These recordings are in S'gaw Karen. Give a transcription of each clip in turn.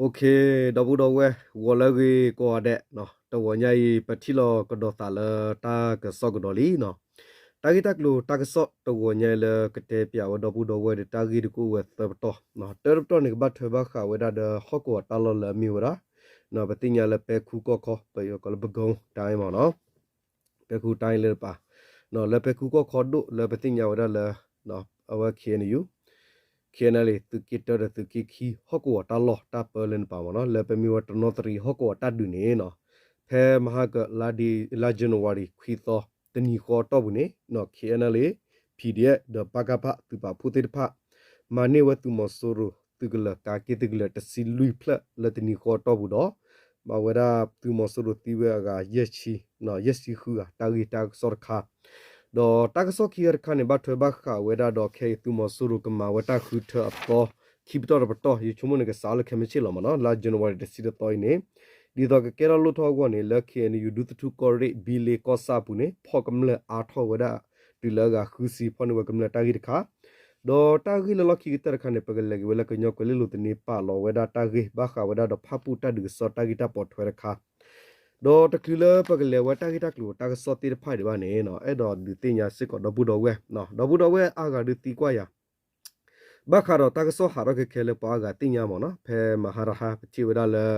ဒီပုၢ်ဒီဝဲၢ် ဂီၤလၢအဂ့ၤကိးဂၤဒဲး, တဂီၤညါအံၤ ပထံၣ်လိာ်ကဒီးသးလၢတၢ်ကစီၣ်ကဒီးလံနီၤ. တၢ်ဂ့ၢ်တၢ်ကျိၤတၢ်ကစီၣ်တဂီၤညါအံၤလၢကတဲပၠးဝဲဒီပုၢ်ဒီဝဲၢ်ဒီး တၢ်ဂ့ၢ်ဒုးကအိၣ်ဝဲသၢပတီၢ်, တၢတပတီၢ်န့ၣ် ကဘၣ်ထွဲဘၣ်ဃးဝဲဒၣ်ဒီးဟီၣ်ကဝီၤတၢ်လီၢ်လၢအမ့ၢ်ဝဲဒၣ် ပသ့ၣ်ညါလၢပဲခူကီၢ်ခီ ပယီၤကိးလၢ ပဲခူတိုင်း မ့ၢ်နီၤ, ပဲခူတိုင်း လၢတပၤ, လၢပဲခူကီၢ်ခီဒိၣ်လၢပသ့ၣ်ညါဝဲဒၣ်လၢ အဝဲ KNU, KNLA သုးက့တၢဒီးသုးက့ခံ ဟီၣ်ကဝီၤတၢ်လီၢ်တၢ်ပၢလၢနပၤမ့ၢ်နီၤ, လၢပမ့ၢ်ဝဲတနီသရံၣ်ဟီၣ်ကဝီၤတၢ်ဒုးန့ၣ်နီၤ, ဖဲမဟါက လါ January ခွံသီ တနံၤဃီအတီၢ်ပူၤန့ၣ် KNLA, PDF ဒီး ပကဖ သုးပာ်ဖှိၣ်သ့ၣ်တဖၣ် မၤန့ၢ်ဝဲသုးမီၤစိရိၤသုးကလၢၤ ကးက့ၢ်သုးကလၢၤ တဆံလွံၢ်ဖျၢၣ်လၢတနံၤဃီအတီၢ်ပူၤဒီး မၤဝဲဒၣ်သုးမီၤစိရိၤသံဝဲအဂၤ ယဲၢ်ဆံ, ယဲၢ်ဆံဃုဂၤ တၢ်ဂ့ၢ်တၢ်ကစီၣ်တခါ, ဒီးတၢ်ကစီၣ်ခံဂၤတခါန့ၣ် ဘၣ်ထွဲဘၣ်ဃးဝဲဒၣ်ဒီးခဲအံၤ သုးမီၤစိရိၤကမၤဝဲတၢ်ဃုထၢအသီ ခံပတီၢ်တပတီၢ် ယဆိကမိၣ်န့ၣ်ကစးလၢခဲမုၢ်ဆ့ၣ်လီၤမ့ၢ်နီၤ, လါ January တဆံတသီအံၤန့ၣ်, ဒ်သိးကကဲထီၣ်လိၣ်ထီၣ်အဂီၢ်န့ၣ် လၢ KNU ဒူသထူၣ်ကီၢ်ရ့ၣ် ဘံလ့ကီၢ်ဆၣ်အပူၤန့ၣ် ဖီၣ်ကမျၢၢ်အါထီၣ်ဝဲဒၣ် တုၤလၢအဂၤဃုဆံ ဖီၣ်န့ၢ်ဝဲကမျၢၢ်တၢ်ဂ့ၢ်တခါ, ဒီးတၢ်ဂ့ၢ်လၢလီၢ်ခံကတၢၢ်တခါန့ၣ် ပကလဲၤက့ၤဝဲလၢကညီကွဲၤလ့လိၤသန့ ပာ်လီၤဝဲဒၣ်တၢ်ဂ့ၢ် ဘၣ်ဃးဝဲဒၣ်ဒီးဖၣ်ပူၣ်တၢ်ဒုးကစီၣ်တၢ်ဂ့ၢ်တၢ်ပိာ်ထွဲတခါ, ဒီးတချုးလၢပကလဲၤဝဲတၢ်ဂ့ၢ်တၢ်ကျိၤတၢ်ကစီၣ်သ့ၣ်တဖၣ်ဒံးဘၣ်န့ၣ် အဲၣ်ဒိးဒုးသ့ၣ်ညါစ့ၢ်ကီးဒီပုၢ်ဒီဝဲၢ်, ဒီပုၢ်ဒီဝဲၢ်အါဂၤဒုးသံကွၢ်ယၤ ဘၣ်ဃးဒီးတၢ်ကစီၣ်ဟးထီၣ်ခဲခဲလၢပှၤအါဂၤသ့ၣ်ညါမ့ၢ်နီၤ, ဖဲမဟါတဟါ ပထံၣ်ဝဲဒၣ်လၢ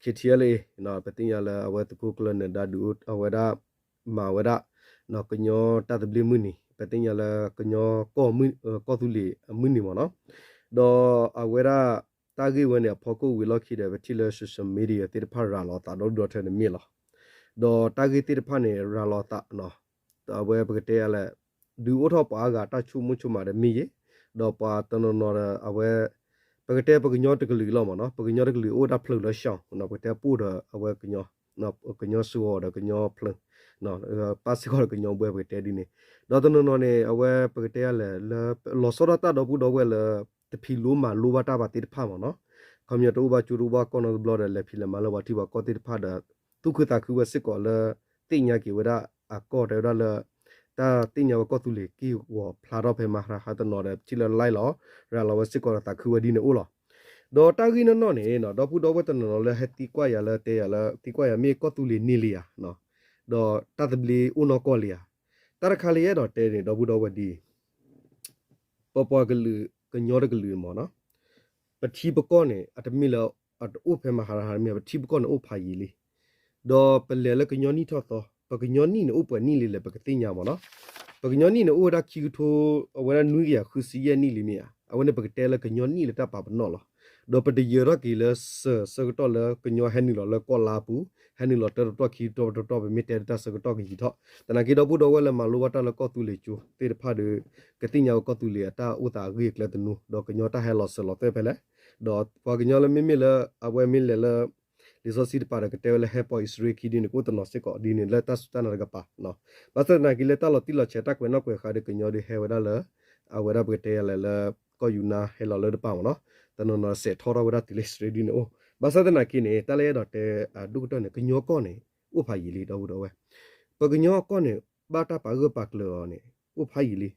KTLA ပသ့ၣ်ညါလၢအဝဲသုးခိၣ်ကျၢၢ်နၢၤဒါဒုးအိၣ်ဝဲဒၣ် မၤဝဲဒၣ် ကညီတၢ်သဘျ့မုၢ်နံၤ, ပသ့ၣ်ညါလၢကညီကီၢ်မုၢ်, ကီၢ်သူလ့ၤအမုၢ်နံၤမ့ၢ်နီၤ, ဒီးအဝဲဒၣ် တၢ်ဂ့ၢ်ဝဲန့ၣ်အဖီခိၣ်ဝံၤလီၢ်ခံဒီး ပထံၣ်လၢ social media သ့ၣ်တဖၣ်ရၤလီၤသးဒီဒူၣ်ဒီထၢန့ၣ်မ့ၢ်လီၤ. ဒီးတၢ်ဂ့ၢ်သ့ၣ်တဖၣ်န့ၣ် ရၤလီၤသး အဝဲပကတဲယၤလဲၣ်, ဒုးအိၣ်ထီၣ်ပှၤအါဂၤတၢ်ဆိကမိၣ်ဆိကမးဒီးမ့ၢ်ယ့ၣ်, ဒီးပှၤတနီၤနီၤဒီးအဝဲ ပကတဲပကညီတကလုာ်လီၤမ့ၢ်နီၤ, ပကညီတကလုာ်အိၣ်ဝဲဒၣ်ဖျၢၣ်လၢ ရှောင် ပကတဲပအိၣ်ဒီးအဝဲ ကညီစှီၤဒီးကညီဖျၢၣ်, ပၣ်စ့ၢ်ကီးဒီးကညီဘှဲပကတဲဒ်န့ၣ်, ဒီးတနီၤနီၤန့ၣ် အဝဲပကတဲယၤလဲၣ် လၢလီၤဆီဒၣ်တၢ်ဒီပုၢ်ဒီဝဲၢ်လၢ တဖံးလိမၤလိဘၣ်တၢ်ဘၣ်သ့ၣ်တဖၣ်မ့ၢ်နီၤ, ခီပညီတအိၣ်ဘၣ်ကၠိတအိၣ်ဘၣ်ကီၢ်နီတဘျီဒီး လဲၤဖံးလဲၤမၤလၢပှၤထံပှၤကီၢ်သ့ၣ်တဖၣ်ဒီး သူၣ်ခုသးခုဝဲစ့ၢ်ကီးလၢ သ့ၣ်ညါက့ၤဝဲဒၣ်အကီၢ်တဲဝဲဒၣ်လၢ တၢ်သ့ၣ်ညါဝဲကီၢ်သူလ့ၤက့ၢ်ဂီၤဖျါထီၣ်ဖဲမဟါတနီၤဒီး ပထံၣ်လၢ live လီၤ, ရၤလီၤဝဲစ့ၢ်ကီးဒီးသးခုဝဲဒ်န့ၣ်အိၣ်လီၤ. ဒီးတၢ်ဂ့ၢ်နီၢ်နီၢ်န့ၣ် ဒီပုၢ်ဒီဝဲၢ်တနီၤနီၤလၢဟဲသံကွၢ်ယၤလၢတဲယၤလၢ သံကွၢ်ယၤမ့ၢ်ကီၢ်သူလ့ၤန့ၢ်လံဧါ, ဒီးတၢ်သဘျ့အိၣ်နီၢ်ကီၢ်လံဧါ, တၢ်တခါလၢယအဲၣ်ဒိးတဲန့ၣ် ဒီပုၢ်ဒီဝဲၢ်ဒ်အံၤ ပပှၤကလုာ်ကညီတကလုာ်မ့ၢ်နီၤ, ပထံပကီၢ်န့ၣ် အတမ့ၢ်လၢ အတအိၣ်ဖဲမဟါတဟါတမ့ၢ် ပထံပကီၢ်န့ၣ်အိၣ်ဖးယံာ်လံ, ဒီးပလဲၤလၢကညီနံၣ်ထီၣ်သီ ပကညီနံၣ်န့ၣ်အိၣ်ပှဲၤနံၣ်လံလဲၣ် ပကသ့ၣ်ညါမ့ၢ်နီၤ, ပကညီနံၣ်န့ၣ်အိၣ်ဝဲဒၣ်ခံကထိ အဝဲဒၣ်နွံကယၤဃုဆံယဲၢ်နံၣ်လံမ့ၢ်ဧါ, အဝဲန့ၣ်ပကတဲလၢကညီနံၣ်လၢတၢ်ပာ်ပနီၣ်လီၤ. ဒီးပတယၢၤထီၣ်က့ၤလၢစၢၤဆၢကတီၢ်လၢကညီဟဲနုာ်လီၤလၢကီၢ်လါအပူၤ, ဟဲနုာ်လီၤတၢတပတီၢ်ခံတပတီၢ် ပမ့ၢ်တဲတၢ်ဆၢကတီၢ်ကယံာ်ထီၣ်, သနာ်က့ဒီပုၢ်ဒီဝဲၢ်လၢမၤလိဘၣ်တၢ်လၢကီၢ်သူလ့ၤကၠိသ့ၣ်တဖၣ်ဒီး ကသ့ၣ်ညါဝဲကီၢ်သူလ့ၤအတၢ်အိၣ်သးအဂ့ၢ်အကျၢၤသနူ ဒီးကညီတၢ်ဟဲလီၤစၢၤလီၤသွဲၣ်ဖဲလဲၣ်, ဒီးပှၤကညီလၢမ့မ့ၢ်လၢ အဝဲမ့ၢ်လဲၤလၢ လံာ်စီဆှံတပၤဒီးကတဲဝဲလၢဟဲပိာ်အံၣ်စရ့လးခံဒ်န့ၣ် ကအိၣ်တနီၤစ့ၢ်ကီးဒ်န့ၣ်လၢတၢ်စူၢ်တၢ်နာ်တကပၤ, ဘၣ်ဆၣ်သနာ်က့လၢတၢ်လီၤတံၢ်လီၤဆဲးတၢ်ကွဲးနီၣ်ကွဲးဃါဒီးကညီဒီးဟဲဝဲဒၣ်လၢ အဝဲဒၣ်ပကတဲယၤလဲၣ်လၢ ကီၢ်ယူနါဟဲလီၤလၢတပၤမ့ၢ်နီၤ, တနီၤနီၤစဲးထီထီၣ်ဝဲဒၣ်တုၤလၢအံၣ်စရ့လးဒ်န့ၣ်အိၣ်, ဘၣ်ဆၣ်သနာ်က့န့ၣ် တၢ်လၢယအဲၣ်ဒိးတဲအဒိၣ်ကတၢၢ်န့ၣ် ကညီကီၢ်န့ၣ် အိၣ်ဖးယံာ်လံဒီပုၢ်ဒီဝဲၢ်, ပကညီကီၢ်န့ၣ် ဘၣ်တၢ်ပာ်ဂၢၢ်ပာ်ကျၢၤအီၤန့ၣ် အိၣ်ဖးယံာ်လံ,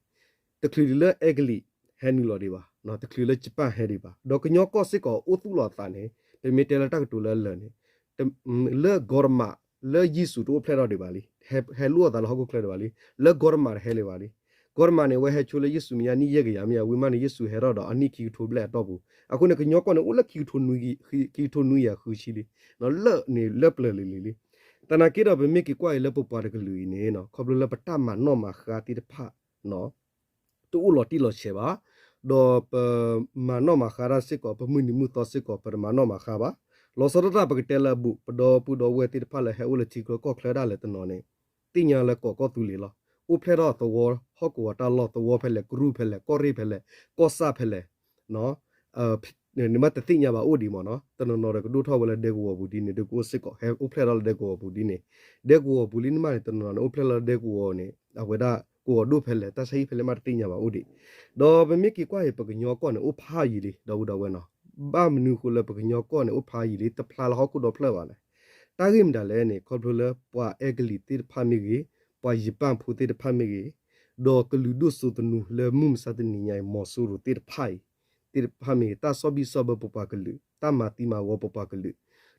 တချုးလၢအဲကလံးဟဲနုာ်လီၤဒံးဘၣ်, တချုးလၢယပၣ်ဟဲဒံးဘၣ်, ဒီးကညီကီၢ်စ့ၢ်ကီးအိၣ်သူၣ်လီၤအသးန့ၣ် ပမ့ၢ်တဲလၢတၢ်ကတိၤလၢအလၢာ်န့ၣ် လၢ Gortama လၢယ့ၣ်ၡူးတအိၣ်ဖျဲၣ်ထီၣ်ဒံးဘၣ်လံ, ဟဲလိၣ်အသးလၢဟီၣ်ခိၣ်ချၢဒံးဘၣ်လံ, လၢ Gortama တဟဲလၢၤဘၣ်လံ, Gortama န့ၣ် အဝဲဟဲဆိလၢယ့ၣ်ၡူးမဲာ်ညါနံၣ်ယဲၢ်ကယၤမ့ၢ်ဧါ, ဝံၤမးန့ၣ် ယ့ၣ်ၡူးဟဲထီၣ်ဒီးအနံၣ်ခံကထိဘျဲၣ်အတီၢ်ပူၤ, အဃိန့ၣ် ကညီကီၢ်န့ၣ် အိၣ်လၢခံကထိနွံ, ခံကထိနွံကယၤဃုဆံလံ, လၢာ်န့ၣ်လၢပျၢၤလံၤလံၤလံ, သနာ်က့ဒီးပမ့ၢ်က့ၤကွၢ်အံၤလၢပပှၤတကလုာ်အံၤန့ၣ် ခီဖျိလၢပတၢ်မၤနီၣ်မၤဃါသ့ၣ်တဖၣ် တအိၣ်လီၤတံၢ်လီၤဆဲးဘၣ်, ဒီးပမၤနီၣ်မၤဃါတၢ်စ့ၢ်ကီး ပမုၢ်နံၤမုၢ်သီစ့ၢ်ကီး ပတမၤနီၣ်မၤဃါဘၣ်, လီၤဆီဒၣ်တၢ်ပကတဲလၢအဘူး ပဒီပုၢ်ဒီဝဲၢ်သ့ၣ်တဖၣ်လၢဟဲအိၣ်လၢထံချၢကီၢ်ချၢဒၣ်လဲာ်တနီၤန့ၣ် သ့ၣ်ညါလၢကိးကီၢ်သူလ့ၤလီၤ, အိၣ်ဖျဲၣ်ထီၣ်သဝီ ဟီၣ်ကဝီၤတၢ်လီၢ်သဝီဖဲလဲၣ် ကရူၢ်ဖဲလဲၣ် ကီၢ်ရ့ၣ်ဖဲလဲၣ် ကီၢ်ဆၣ်ဖဲလဲၣ် နမ့ၢ်တသ့ၣ်ညါဘၣ်အိၣ်ဒံးမ့ၢ်နီၤ, တနီၤနီၤဒီးကဒိၣ်ထီၣ်ဝဲလၢဒဲကဝီၤပူၤဒ်န့ၣ် ဒုးကအိၣ်စ့ၢ်ကီး ဟဲအိၣ်ဖျဲၣ်ထီၣ်လၢဒဲကဝီၤပူၤဒ်န့ၣ်, ဒဲကဝီၤပူၤလံနမးန့ၣ် တနီၤနီၤန့ၣ် အိၣ်ဖျဲၣ်လီၤလၢဒဲကဝီၤန့ၣ် အဝဲဒၣ်ကဝီၤဒိၣ်ဖဲလဲၣ် တၢ်ဆါဟံၣ်ဖဲလဲၣ်မးတသ့ၣ်ညါဘၣ်အိၣ်ဒံး, ဒီးပမ့ၢ်က့ၤကွၢ်အံၤ ပကညီကီၢ်န့ၣ် အိၣ်ဖးယံာ်လံ ဒီပုၢ်ဒီဝဲၢ်နီၤ, ဘၣ်မနုၤဃိလၢပကညီကီၢ်န့ၣ် အိၣ်ဖးယံာ်လံ တဖျါလၢဟီၣ်ခိၣ်ဒီဖျၢၣ်ဘၣ်လဲၣ်, တၢ်ဂ့ၢ်မတၤလဲၣ်န့ၣ် ခီဖျိလၢပှၤအဲကလံးသ့ၣ်တဖၣ်မ့ၢ်ဂ့ၤ, ပှၤယပၣ်ဖိသ့ၣ်တဖၣ်မ့ၢ်ဂ့ၤ, ဒီးကလုာ်ဒိၣ်စိသနူလၢမုၢ်မဆါတနံၤညါအံၤ မီၤစိရိၤသ့ၣ်တဖၣ်အံၤ သ့ၣ်တဖၣ်မ့ၢ်ဂ့ၤ တၢ်ဆီၣ်ဘံၣ်ဆီၣ်ဘၢပပှၤကလုာ် တၢ်မၤသံမၤဝီပပှၤကလုာ်,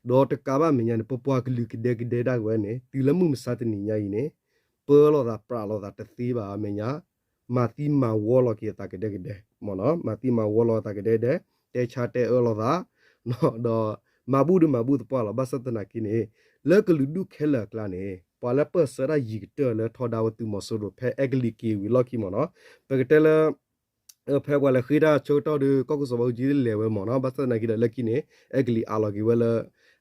ဒီးတကးဘၣ်မဲာ်ညါန့ၣ် ပပှၤကလုာ်ကဒဲကဒဲဒၣ်ဝဲန့ၣ် တုၤလၢမုၢ်မဆါတနံၤညါအံၤန့ၣ် ပၢလီၤသးပြးလီၤသးတသ့ဘၣ် အမဲာ်ညါ မၤသံမၤဝီလီၤက့ၤအသးကဒဲကဒဲ, မၤသံမၤဝီလီၤအသးကဒဲကဒဲ, တဲဆါတဲအၢလိာ်သး, ဒီးမၤဘူၣ်ဒုးမၤဘူၣ်သပှၢ်လီၤ. ဘၣ်ဆၣ်သနာ်က့န့ၣ် လၢကလုာ်ဒူၣ်ခဲလၢာ်အကျါန့ၣ် ပှၤလၢပၢၢ်ဆၢတၢ်ယံၤကတၢၢ်လၢထီဒါဝဲသုးမီၤစိရိၤ ဖဲအဲကလံးက့ၤဝံၤလီၢ်ခံမ့ၢ်နီၤ, ပကတဲလၢ ဖဲပှၤလဲၤဃ့တၢ်ဆၢကတီၢ်ဒီး ကီၢ်ခိၣ်စီၤဘးအူကၠံလဲၤဝဲမ့ၢ်နီၤ, ဘၣ်ဆၣ်သနာ်က့ဒီးလၢခံန့ၣ် အဲကလံးအးလီၤက့ၤဝဲလၢ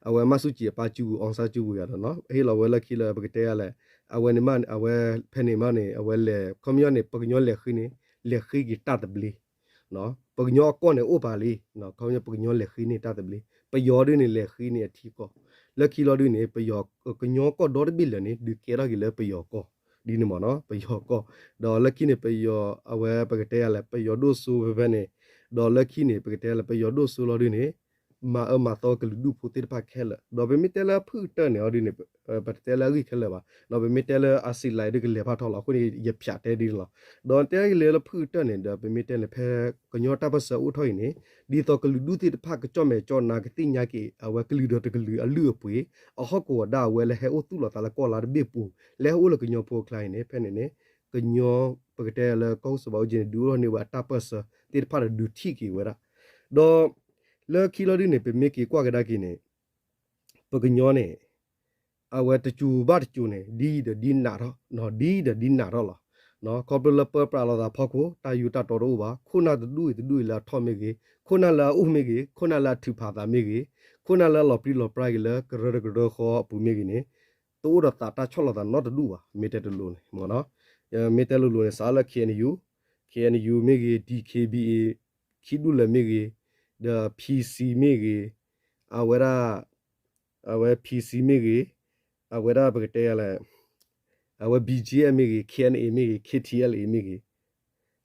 အဝဲမၢ်ဆူၣ်ကၠံအပၢ်စုပူၤ အီစၢ်စုပူၤယၤဒီးနီၤ ဟ့ၣ်လီၤဝဲလၢခံလၢပကတဲယၤလဲၣ်, အဝဲန့ၣ်မး အဝဲဖဲန့ၣ်မးန့ၣ် အဝဲလဲၤ ခီပညီန့ၣ် ပှၤကညီလဲၤဃ့န့ၣ် လဲၤဃ့က့ၤတၢ်သဘျ့ ပှၤကညီအကီၢ်န့ၣ်အိၣ်ပာ်လံ, ခီပညီပှၤကညီလဲၤဃ့န့ၢ်တၢ်သဘျ့ ပယီၤဒုန့ၣ် လဲၤဃ့န့ၢ်အထံကီၢ်, လၢခံလီၤဒုန့ၣ် ပယီၤ ကညီကီၢ်ဒီတဘ့ၣ်လၢာ်န့ၣ် ဒုးကဲထီၣ်က့ၤလၢပယီၤကီၢ် ဒ်န့ၣ်မ့ၢ်နီၤ ပယီၤကီၢ်, ဒီးလၢခံန့ၣ် ပယီၤ အဝဲပကတဲယၤလဲၣ် ပယီၤဒိၣ်စိဖဲဖဲန့ၣ်, ဒီးလၢခံန့ၣ် ပကတဲယၤလဲၣ် ပယီၤဒိၣ်စိလီၤဒုန့ၣ် မၤအၢမၤသီကလုာ်ဒူၣ်ဖိသ့ၣ်တဖၣ်ခဲလၢာ်, ဒီးပမ့ၢ်တဲလၢအဖုၣ်ကတၢၢ်န့ၣ်အီၤဒုန့ၣ် ပတတဲလၢအဂ့ၢ်ခဲလၢာ်ဘၣ်, ဒီးပမ့ၢ်တဲလၢအစံးလၢဒုကလဲၤဖးထီလီၤ အဃိန့ၣ် ယဖျးတဲဒ်န့ၣ်လီၤ, ဒီးတဲက့ၤလၢဖုၣ်ကတၢၢ်န့ၣ်ဒီး ပမ့ၢ်တဲန့ၣ် ဖဲကညီတၢ်ပၢၢ်ဆၢအိၣ်ထီၣ်အံၤန့ၣ် ဒ်သိးကလုာ်ဒူၣ်သ့ၣ်တဖၣ်ကကၠီၣ်မဲာ်ကၠီၣ်နါ ကသ့ၣ်ညါက့ၤ အဝဲကလုာ်ဒီးတကလုာ်အလုၢ်အပှ့ၤ အဟီၣ်ကဝီၤဒၣ်အဝဲလၢဟဲအိၣ်သူၣ်လီၤသးလၢကီၢ်လါတဘ့ၣ်ပူၤ လၢဟဲအိၣ်လၢကညီဖိအကျါအံၤန့ၣ် ဖဲန့ၣ်န့ၣ် ကညီ ပကတဲလၢကီၢ်ခိၣ်စီၤဘးအူကၠံန့ၣ် ဒုးအိၣ်ထီၣ်န့ၢ်ဝဲအတၢ်ပၢၢ်ဆၢသ့ၣ်တဖၣ်ဒီးဒုးထံၣ်က့ၤဝဲဒၣ်, ဒီးလၢခံလီၤဒုန့ၣ် ပမ့ၢ်က့ၤကွၢ်ကဒါက့ၤန့ၣ် ပကညီန့ၣ် အဝဲတစိၤဘၣ်တစိၤန့ၣ် ဒ်ဒီးဒ်နးထီၣ်, ဒ်ဒီးဒ်နးထီၣ်လီၤ. ခီဖျိလၢပၢပြးလိာ်သးဖီခိၣ် တၢ်ယူးတၢ်တီတအိၣ်ဘၣ်, ခိၣ်နၢ်တဒူၣ်အံၤတဒူၣ်အံၤလၢအထီၣ်မ့ၢ်ဂ့ၤ, ခိၣ်နၢ်လၢအအိၣ်မ့ၢ်ဂ့ၤ, ခိၣ်နၢ်လၢအထုးဖးသးမ့ၢ်ဂ့ၤ, ခိၣ်နၢ်လၢအလီၤပြံလီၤပြါက့ၤလၢကရၢတကရၢဃီအပူၤမ့ၢ်ဂ့ၤန့ၣ် တအိၣ်ဒီးသးတၢ်ဆီၣ်လီၤသးနီတဒူၣ်ဘၣ်, မ့ၢ်တဲတလိၤန့ၣ်, မ့ၢ်တဲလိၤလိၤန့ၣ် စးလၢ K N U, K N U မ့ၢ်ဂ့ၤ, D K B A ခံဒူၣ်လၢာ်မ့ၢ်ဂ့ၤ, ဒီး P C မ့ၢ်ဂ့ၤ, အဝဲဒၣ် အဝဲ P C မ့ၢ်ဂ့ၤ, အဝဲဒၣ်ပကတဲလဲၣ်, အဝဲ B G F မ့ၢ်ဂ့ၤ, K N A မ့ၢ်ဂ့ၤ, K T L A မ့ၢ်ဂ့ၤ,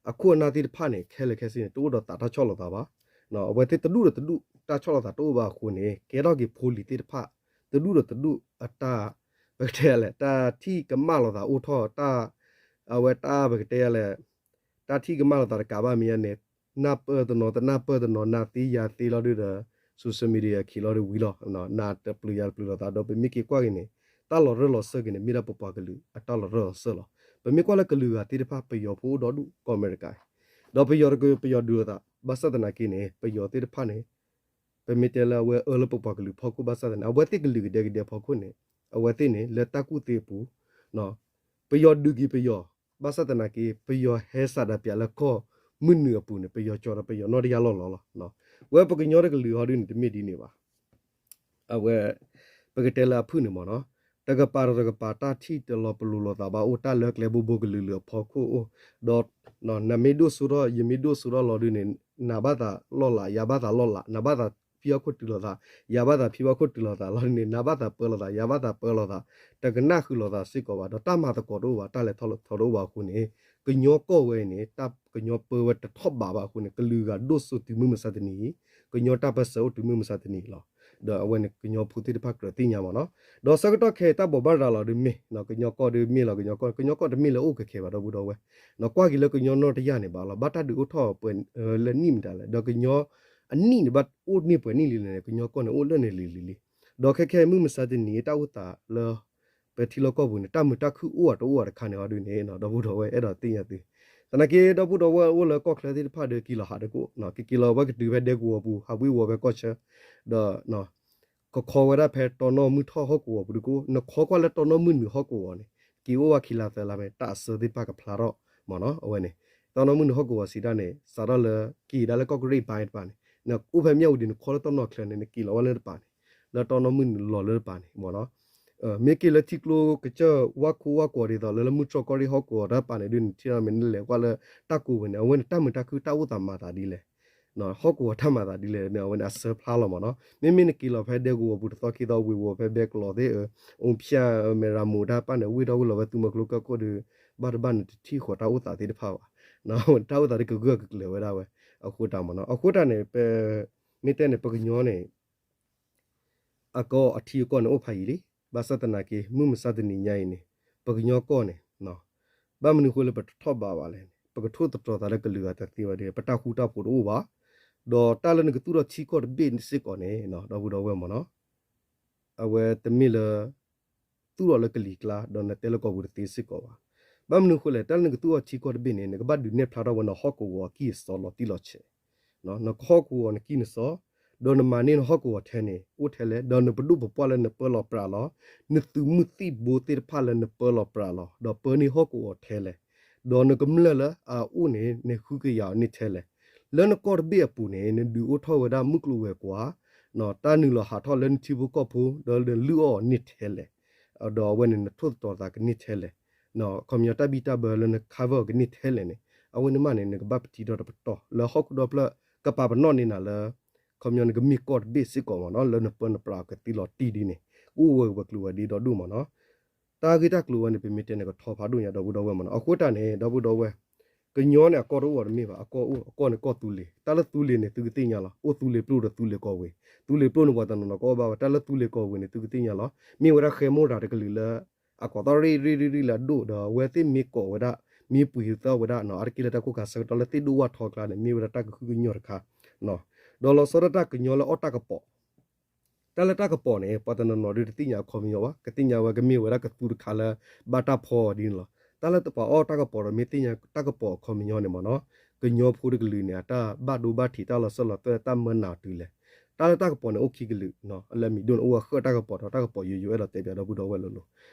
အခိၣ်အနၢ်သ့ၣ်တဖၣ်န့ၣ် ခဲလၢာ်ခဲဆ့န့ၣ် တအိၣ်ဒီးသးတၢ်ဆီၣ်လီၤသးဘၣ်. အဝဲသ့ၣ်တဒူၣ်ဒီးတဒူၣ် တၢ်ဆီၣ်လီၤသးတအိၣ်ဘၣ်အဃိန့ၣ် ကဲထီၣ်က့ၤဖိလံၤသ့ၣ်တဖၣ် တဒူၣ်ဒီးတဒူၣ်အတၢ် ပကတဲလဲၣ် တၢ်ထံၣ်ကမၣ်လိာ်သးအိၣ်ထီၣ် တၢ် အဝဲတၢ်ပကတဲလဲၣ် တၢ်ထံၣ်ကမၣ်လိာ်သးတကးဘၣ်မ့ၢ်ညါန့ၣ် နၢ်ပၢၢ်တနီၤ တနၢ်ပၢၢ်တနီၤ နၤသ့ယၤသ့လီၤဒုဒီး social media ခံလီၤဒုဝံၤလီၤ. နၤတပျုၤယၤတပျုၤလိာ်သးဒီး ပမ့ၢ်က့ၤကွၢ်က့ၤန့ၣ် တၢ်လီၤရၢၢ်လီၤစၢၢ်က့ၤန့ၣ် မ့ၢ်ဒၣ်ပပှၤကလုာ်အတၢ်လီၤရၢၢ်လီၤစၢၢ်လီၤ. ပမ့ၢ်ကွၢ်လၢကလုာ်ဂၤသ့ၣ်တဖၣ် ပယီၤဖိအိၣ်ဒီဒူၣ်ကီၢ်အမဲရကၤအံၤ ဒီးပယီၤတကပယီၤဒုးလိာ်သး ဘၣ်ဆၣ်သနာ်က့န့ၣ် ပယီၤသ့ၣ်တဖၣ်န့ၣ် ပမ့ၢ်တဲလၢအဝဲအၢလၢပပှၤကလုာ်ဖီခိၣ်ဘၣ်ဆၣ်သနာ်က့ အဝဲသ့ၣ်ကလုာ်ကဒဲကဒဲဖီခိၣ်န့ၣ် အဝဲသ့ၣ်န့ၣ် လၢတၢ်ကူၣ်သ့အပူၤ ပယီၤဒုးက့ၤပယီၤ ဘၣ်ဆၣ်သနာ်က့ ပယီၤဟဲစးဒးပၠးလၢကီၢ်မုၢ်နုာ်အပူၤန့ၣ် ပယီၤကၠီဒီးပယီၤနီၢ်တယၢ်လီၢ်လီၤလီၤ. ဝဲပကညီတကလုာ်ဟီဒုန့ၣ် တမ့ၢ်ဒ်န့ၣ်ဘၣ်. အဝဲ ပကတဲလၢအဖုၣ်န့ၣ်မ့ၢ်နီၤ တကပၤဒီးတကပၤ တၢ်ထံၣ်တလီၤပလိာ်လိာ်သးဘၣ်အိၣ် တၢ်လၢကျဲဘိဘိကလုာ်လုာ်အဖီခိၣ်အိၣ် ဒီး နမ့ၢ်ဒိၣ်စိထီၣ် ယမ့ၢ်ဒိၣ်စိထီၣ်လီၤဒုန့ၣ် နၤဘၣ်သးလီၢ်လး ယၤဘၣ်သးလီၢ်လး နဘၣ်သးဖံဘၣ်ခိၣ်တုၤလိာ်သး ယၤဘၣ်သးဖံဘၣ်ခိၣ်တုၤလိာ်သးလီၤဒုန့ၣ် နဘၣ်သးပၢလိာ်သး ယၤဘၣ်သးပၢလိာ်သး တကနၣ်ဃုာ်လိာ်သးစ့ၢ်ကီးဘၣ် ဒီးတၢ်မၤသကိးတအိၣ်ဘၣ် တၢ်လဲၤထီၣ်လဲၤထီတအိၣ်ဘၣ်အဃိန့ၣ် ကညီကီၢ်ဝဲအံၤန့ၣ် တၢ်ကညီပၢဝဲတထီၣ်ဘးဘၣ်အဃိန့ၣ် ကလုာ်ဂၤဒိၣ်စိတုၤမုၢ်မဆါတနံၤအံၤ ကညီတၢ်ပၢၢ်ဆၢအိၣ်တုၤမုၢ်မဆါတနံၤအံၤလီၤ. ဒီးအဝဲန့ၣ် ကညီဖိသ့ၣ်တဖၣ်ကြၢးသ့ၣ်ညါမ့ၢ်နီၤ ဒီးဆၢကတီၢ်ခဲအံၤ တၢ်ဘိးဘၣ်ရၤလီၤဒုမ့ၢ် ကညီကီၢ်ဒုမ့ၢ်လီၤ ကညီကီၢ် ကညီကီၢ်တမ့ၢ်လၢအိၣ်ကဲခဲဘၣ် ဒီပုၢ်ဒီဝဲၢ် ကွၢ်က့ၤလၢကညီနီၢ်တယၢ်န့ၣ်ဘၣ်လီၤ ဘၣ်တၢ်ဒုးအိၣ်ထီၣ်ပှဲၤလၢနံၣ်မတၤလဲၣ် ဒီးကညီအနံၣ်န့ၣ် ဘၣ်အိၣ်န့ၢ်ပှဲၤနံၣ်လံလဲၣ်န့ၣ် ကညီကီၢ်န့ၣ် အိၣ်လၢန့ၣ်လံၤလံၤလံၤ ဒီးခဲခဲမုၢ်မဆါတနံၤအံၤ တၢ်အိၣ်သးလၢ ပထံလီၢ်ကီၢ်ပူၤန့ၣ် တၢ်မုာ်တၢ်ခုၣ်အိၣ်အတအိၣ်အတခါန့ၣ်အီၤဒုန့ၣ် ဒီပုၢ်ဒီဝဲၢ်အဲၣ်ဒိးသ့ၣ်ညါသု သနာ်က့ ဒီပုၢ်ဒီဝဲၢ်အိၣ်လၢကီၢ်ချၢသ့ၣ်တဖၣ်ဒီး က့ၤလီၤဟးဒၢကိး ကက့ၤလီၤဝဲကတုၤဖဲဒဲကဝီၤပူၤ ဟးဝ့ၤဝီၤဖဲကီၢ်ဆၢ ဒီး ကခီဝဲဒၣ်ဖဲတီနီၢ်မုၢ်ထီၣ်ဟီၣ်ကဝီၤပူၤဒုကိး နခီကွၢ်လၢတီနီၢ်မုၢ်နုာ်ဟီၣ်ကဝီၤန့ၣ် က့ၤအိၣ်ဝဲခံလါသၢလါမ့ၢ် တၢ်အစၢသ့ၣ်တဖၣ်ကဖျါထီၣ်မ့ၢ်နီၤ အဝဲန့ၣ် တီနီၢ်မုၢ်နုာ်ဟီၣ်ကဝီၤစံးတၢ်န့ၣ် စးထီၣ်လၢက့ၤဒၣ်လၢကီၢ်ကရ့ၣ်ဘါတပၤန့ၣ် နအိၣ်ဖဲမၠၣ်ဝတံၤ နခီလၢတီနီၢ်ချၢန့ၣ် နက့ၤလီၤဝဲလၢတပၤန့ၣ် လၢတီနီၢ်မုၢ်နုာ်လီၤလၢတပၤန့ၣ်မ့ၢ်နီၤ မ့ၢ်က့ၤလၢထံကျိကစၢၢ်ဝၣ်ခိၣ်ဝၣ်ကဝီၤဒ်သိးလၢလၢမုၢ်တြီၢ်ကီၢ်ရ့ၣ်ဟီၣ်ကဝီၤတၢ်တပၤန့ၣ်ဒုန့ၣ် ထံၣ်ထီၣ်မ့ၢ်နလဲၤကွၢ်လၢတၢ်ကိးဝဲန့ၣ် အဝဲန့ၣ်တၢ်မုာ်တၢ်ခုၣ်တၢ်အိၣ်သးမၤသးဒ်လဲၣ် ဟီၣ်ကဝီၤတၢ်မၤသးဒ်လဲၣ်န့ၣ် အဝဲန့ၣ်အစၢဖျါလီၤမ့ၢ်နီၤ မ့မ့ၢ်နက့ၤလီၤဖဲဒဲကဝီၤပူၤတသီခံသီ ဝ့ၤဝီၤဖဲဘဲကလီၤသ့ၣ်ဧၢ အိၣ်ဖၠၣ်ဧၢ မဲၢ်ရမိၤတၢ်တပၤန့ၣ် ဝ့ၢ်ထီၣ်ဝ့ၢ်လီၤဖဲသုးမုၢ်ကျိကၢၢ်ခိၣ်ဒီး ဘၣ်တဘၣ်န့ၣ်တထံၣ်ဃီၤတၢ်အိၣ်သးသ့ၣ်တဖၣ်ဘၣ် တၢ်အိၣ်သးဒ်ကဂၢၢ်ကကျၢၤဝဲဒၣ်ဝဲ အဃိတၢ်မ့ၢ်နီၤ အဃိတၢ်န့ၣ် ပ မ့ၢ်တဲန့ၣ် ပကညီန့ၣ် အကအီၣ်အထံအကီၢ်န့ၣ်အိၣ်ဖးယံာ်လံ, ဘၣ်ဆၣ်သနာ်က့ မုၢ်မဆါတနံၤညါအံၤန့ၣ် ပကညီကီၢ်န့ၣ် ဘၣ်မနုၤအဃိလၢပတထီၣ်ဘးဘၣ်လဲၣ်န့ၣ် ပကထိၣ်သတြီၤသးလၢကလုာ်ဂၤတသ့ဘၣ်ဒီး ပတၢ်ဃူတၢ်ဖိးတအိၣ်ဘၣ်, ဒီးတၢ်လၢနကသူၣ်ထီၣ်ထံကီၢ်တဘ့ၣ်စ့ၢ်ကီးန့ၣ် ဒီပုၢ်ဒီဝဲၢ်မ့ၢ်နီၤ, အဝဲတမ့ၢ်လၢ သူၣ်ထီၣ်လၢကလံၤကျါ ဒီးနတဲလၢကီၢ်ပူၤတသ့စ့ၢ်ကီးဘၣ်. ဘၣ်မနုၤအဃိလဲၣ်, တၢ်လၢနကသူၣ်ထီၣ်ထံကီၢ်တဘ့ၣ်န့ၣ် နကဘၣ်ဒုးနဲၣ်ဖျါထီၣ်ဝဲနဟီၣ်ကဝီၤအကံၢ်အစီလီၤတံၢ်လီၤဆဲး, နကဟီၣ်ကဝီၤနကံၢ်နစီ, ဒီးနမၤန့ၢ်နဟီၣ်ကဝီၤထဲန့ၣ် အိၣ်ထဲလဲၣ်, ဒီးနပဒိၣ်ပပှၢ်လၢနပၢလီၤပြးလီၤ, နသုးမုၢ်သံၣ်ဘိသ့ၣ်တဖၣ်လၢနပၢလီၤပြးလီၤ, ဒီးပၢန့ၢ်ဟီၣ်ကဝီၤထဲလဲၣ်, ဒီးနကမျၢၢ်လၢအအိၣ်န့ၣ် နဃုကယာ်အီၤန့ၢ်ထဲလဲၣ်, လၢနကီၢ်တဘ့ၣ်အပူၤန့ၣ် နဒုးအိၣ်ထီၣ်ဝဲဒၣ်မုၢ်ကျိၤဝဲၤကွာ်, တၢ်နုာ်လီၤဟးထီၣ်လၢနထံဖိကီၢ်ဖိ ဒီးနလုၢ်အီၣ်အီၤန့ၢ်ထဲလဲၣ်, ဒီးအဝဲန့ၣ်နထိၣ်သတြီၤသးကန့ၢ်ထဲလဲၣ်, ခီပညီတၢ်ဘံၣ်တၢ်ဘၢလၢန cover အီၤကန့ၢ်ထဲလဲၣ်န့ၣ် အဝဲန့ၣ်မးန့ၣ် နကဘၣ်ပထံၣ်ဒီးတပတီၢ် လၢဟီၣ်ခိၣ်ဒီဖျၢၣ်ကပာ်ပနီၣ်န့ၢ်နၤလၢ ခီပညီနကမ့ၢ်ကီၢ်တဘ့ၣ်စ့ၢ်ကီးမ့ၢ်နီၤ, လၢနပၢနပြးကသံလီၤတံၢ်ဒ်န့ၣ် ကအိၣ်ဝဲဝဲၤကျိၤဝဲၤဒ့ဒီဒူၣ်မ့ၢ်နီၤ. တၢ်ဂ့ၢ်တၢ်ကျိၤဝဲန့ၣ် ပမ့ၢ်တဲန့ၣ် ကထီဖးဒိၣ်ညါ ဒီပုၢ်ဒီဝဲၢ်မ့ၢ်နီၤ. အဃိတၢ်န့ၣ် ဒီပုၢ်ဒီဝဲၢ် ကညီန့ၣ် အကီၢ်တအိၣ်အီၤတမ့ၢ်ဘၣ်, အကီၢ်အိၣ် အကီၢ်န့ၣ်ကီၢ်သူလ့ၤ, တၢ်လၢသူလ့ၤန့ၣ် သုကသ့ၣ်ညါလီၤ, အိၣ်သူလ့ၤပျိၢ်ဒီးသူလ့ၤကီၢ်ဝ့ၤ, သူလ့ၤပျိၢ်န့ၣ် ပှၤတနီၤနီၤကအီၣ်ဘၣ်ဝဲ, တၢ်လၢသူလ့ၤကီၢ်ဝ့ၤန့ၣ် သုကသ့ၣ်ညါလီၤ, မ့ၢ်ဝဲဒၣ်ဃဲမိၢ်တၢ်တကလုာ်လၢ အကိးသီၣ်ရ့ၣ်ရ့ၣ်ရ့ၣ်ရ့ၣ်လၢအဒိၣ် ဒီးအဝဲသ့ၣ်မ့ၢ်ကိးဝဲဒၣ်, မ့ၢ်ပှ့ၤသၢဝဲဒၣ် အါတက့ၢ်လၢတၢ်ကိၢ်ခါဆၢကတီၢ်လၢသ့ၣ်ဒိၣ်ဝၣ်ထီကျါန့ၣ် မ့ၢ်ဝဲဒၣ်တၢ်ကဟုကညီၢ်တခါ, ဒီးလီၤဆီဒၣ်တၢ်ကညီလၢအီၣ်တၢ်ကပီၤ တၢ်လၢတၢ်ကပီၤန့ၣ် ပှၤတနီၤနီၤဒုးတသ့ၣ်ညါအခီပညီဘၣ်, ကသ့ၣ်ညါဝဲကမ့ၢ်ဝဲဒၣ်ကသူတခါလၢ ဘၣ်တၢ်ဖီအီၤဒ်န့ၣ်လီၤ. တၢ်လၢပှၤအီၣ်တၢ်ကပီၤဒီးမ့ၢ်သ့ၣ်ညါတၢ်ကပီၤအခီပညီန့ၣ်မ့ၢ်နီၤ, ကညီဖိတကလုာ်န့ၣ် အတၢ်ဘၣ်ဒိဘၣ်ထံးတၢ်လီၤစၢၤလီၤသွဲၣ်တၢ်မၢနၤတုၤလဲၣ်. တၢ်လၢတၢ်ကပီၤန့ၣ်အိၣ်ခံကလုာ်, လၢမံၤဒိၣ်န့ၣ် အိၣ်ဝဲဃၢၣ်တၢ်ကပီၤဒီးတၢ်ကပီၤယိယိ အဲၣ်ဒိးတဲပၠးဒီပုၢ်ဒီဝဲၢ်လိၤလိၤ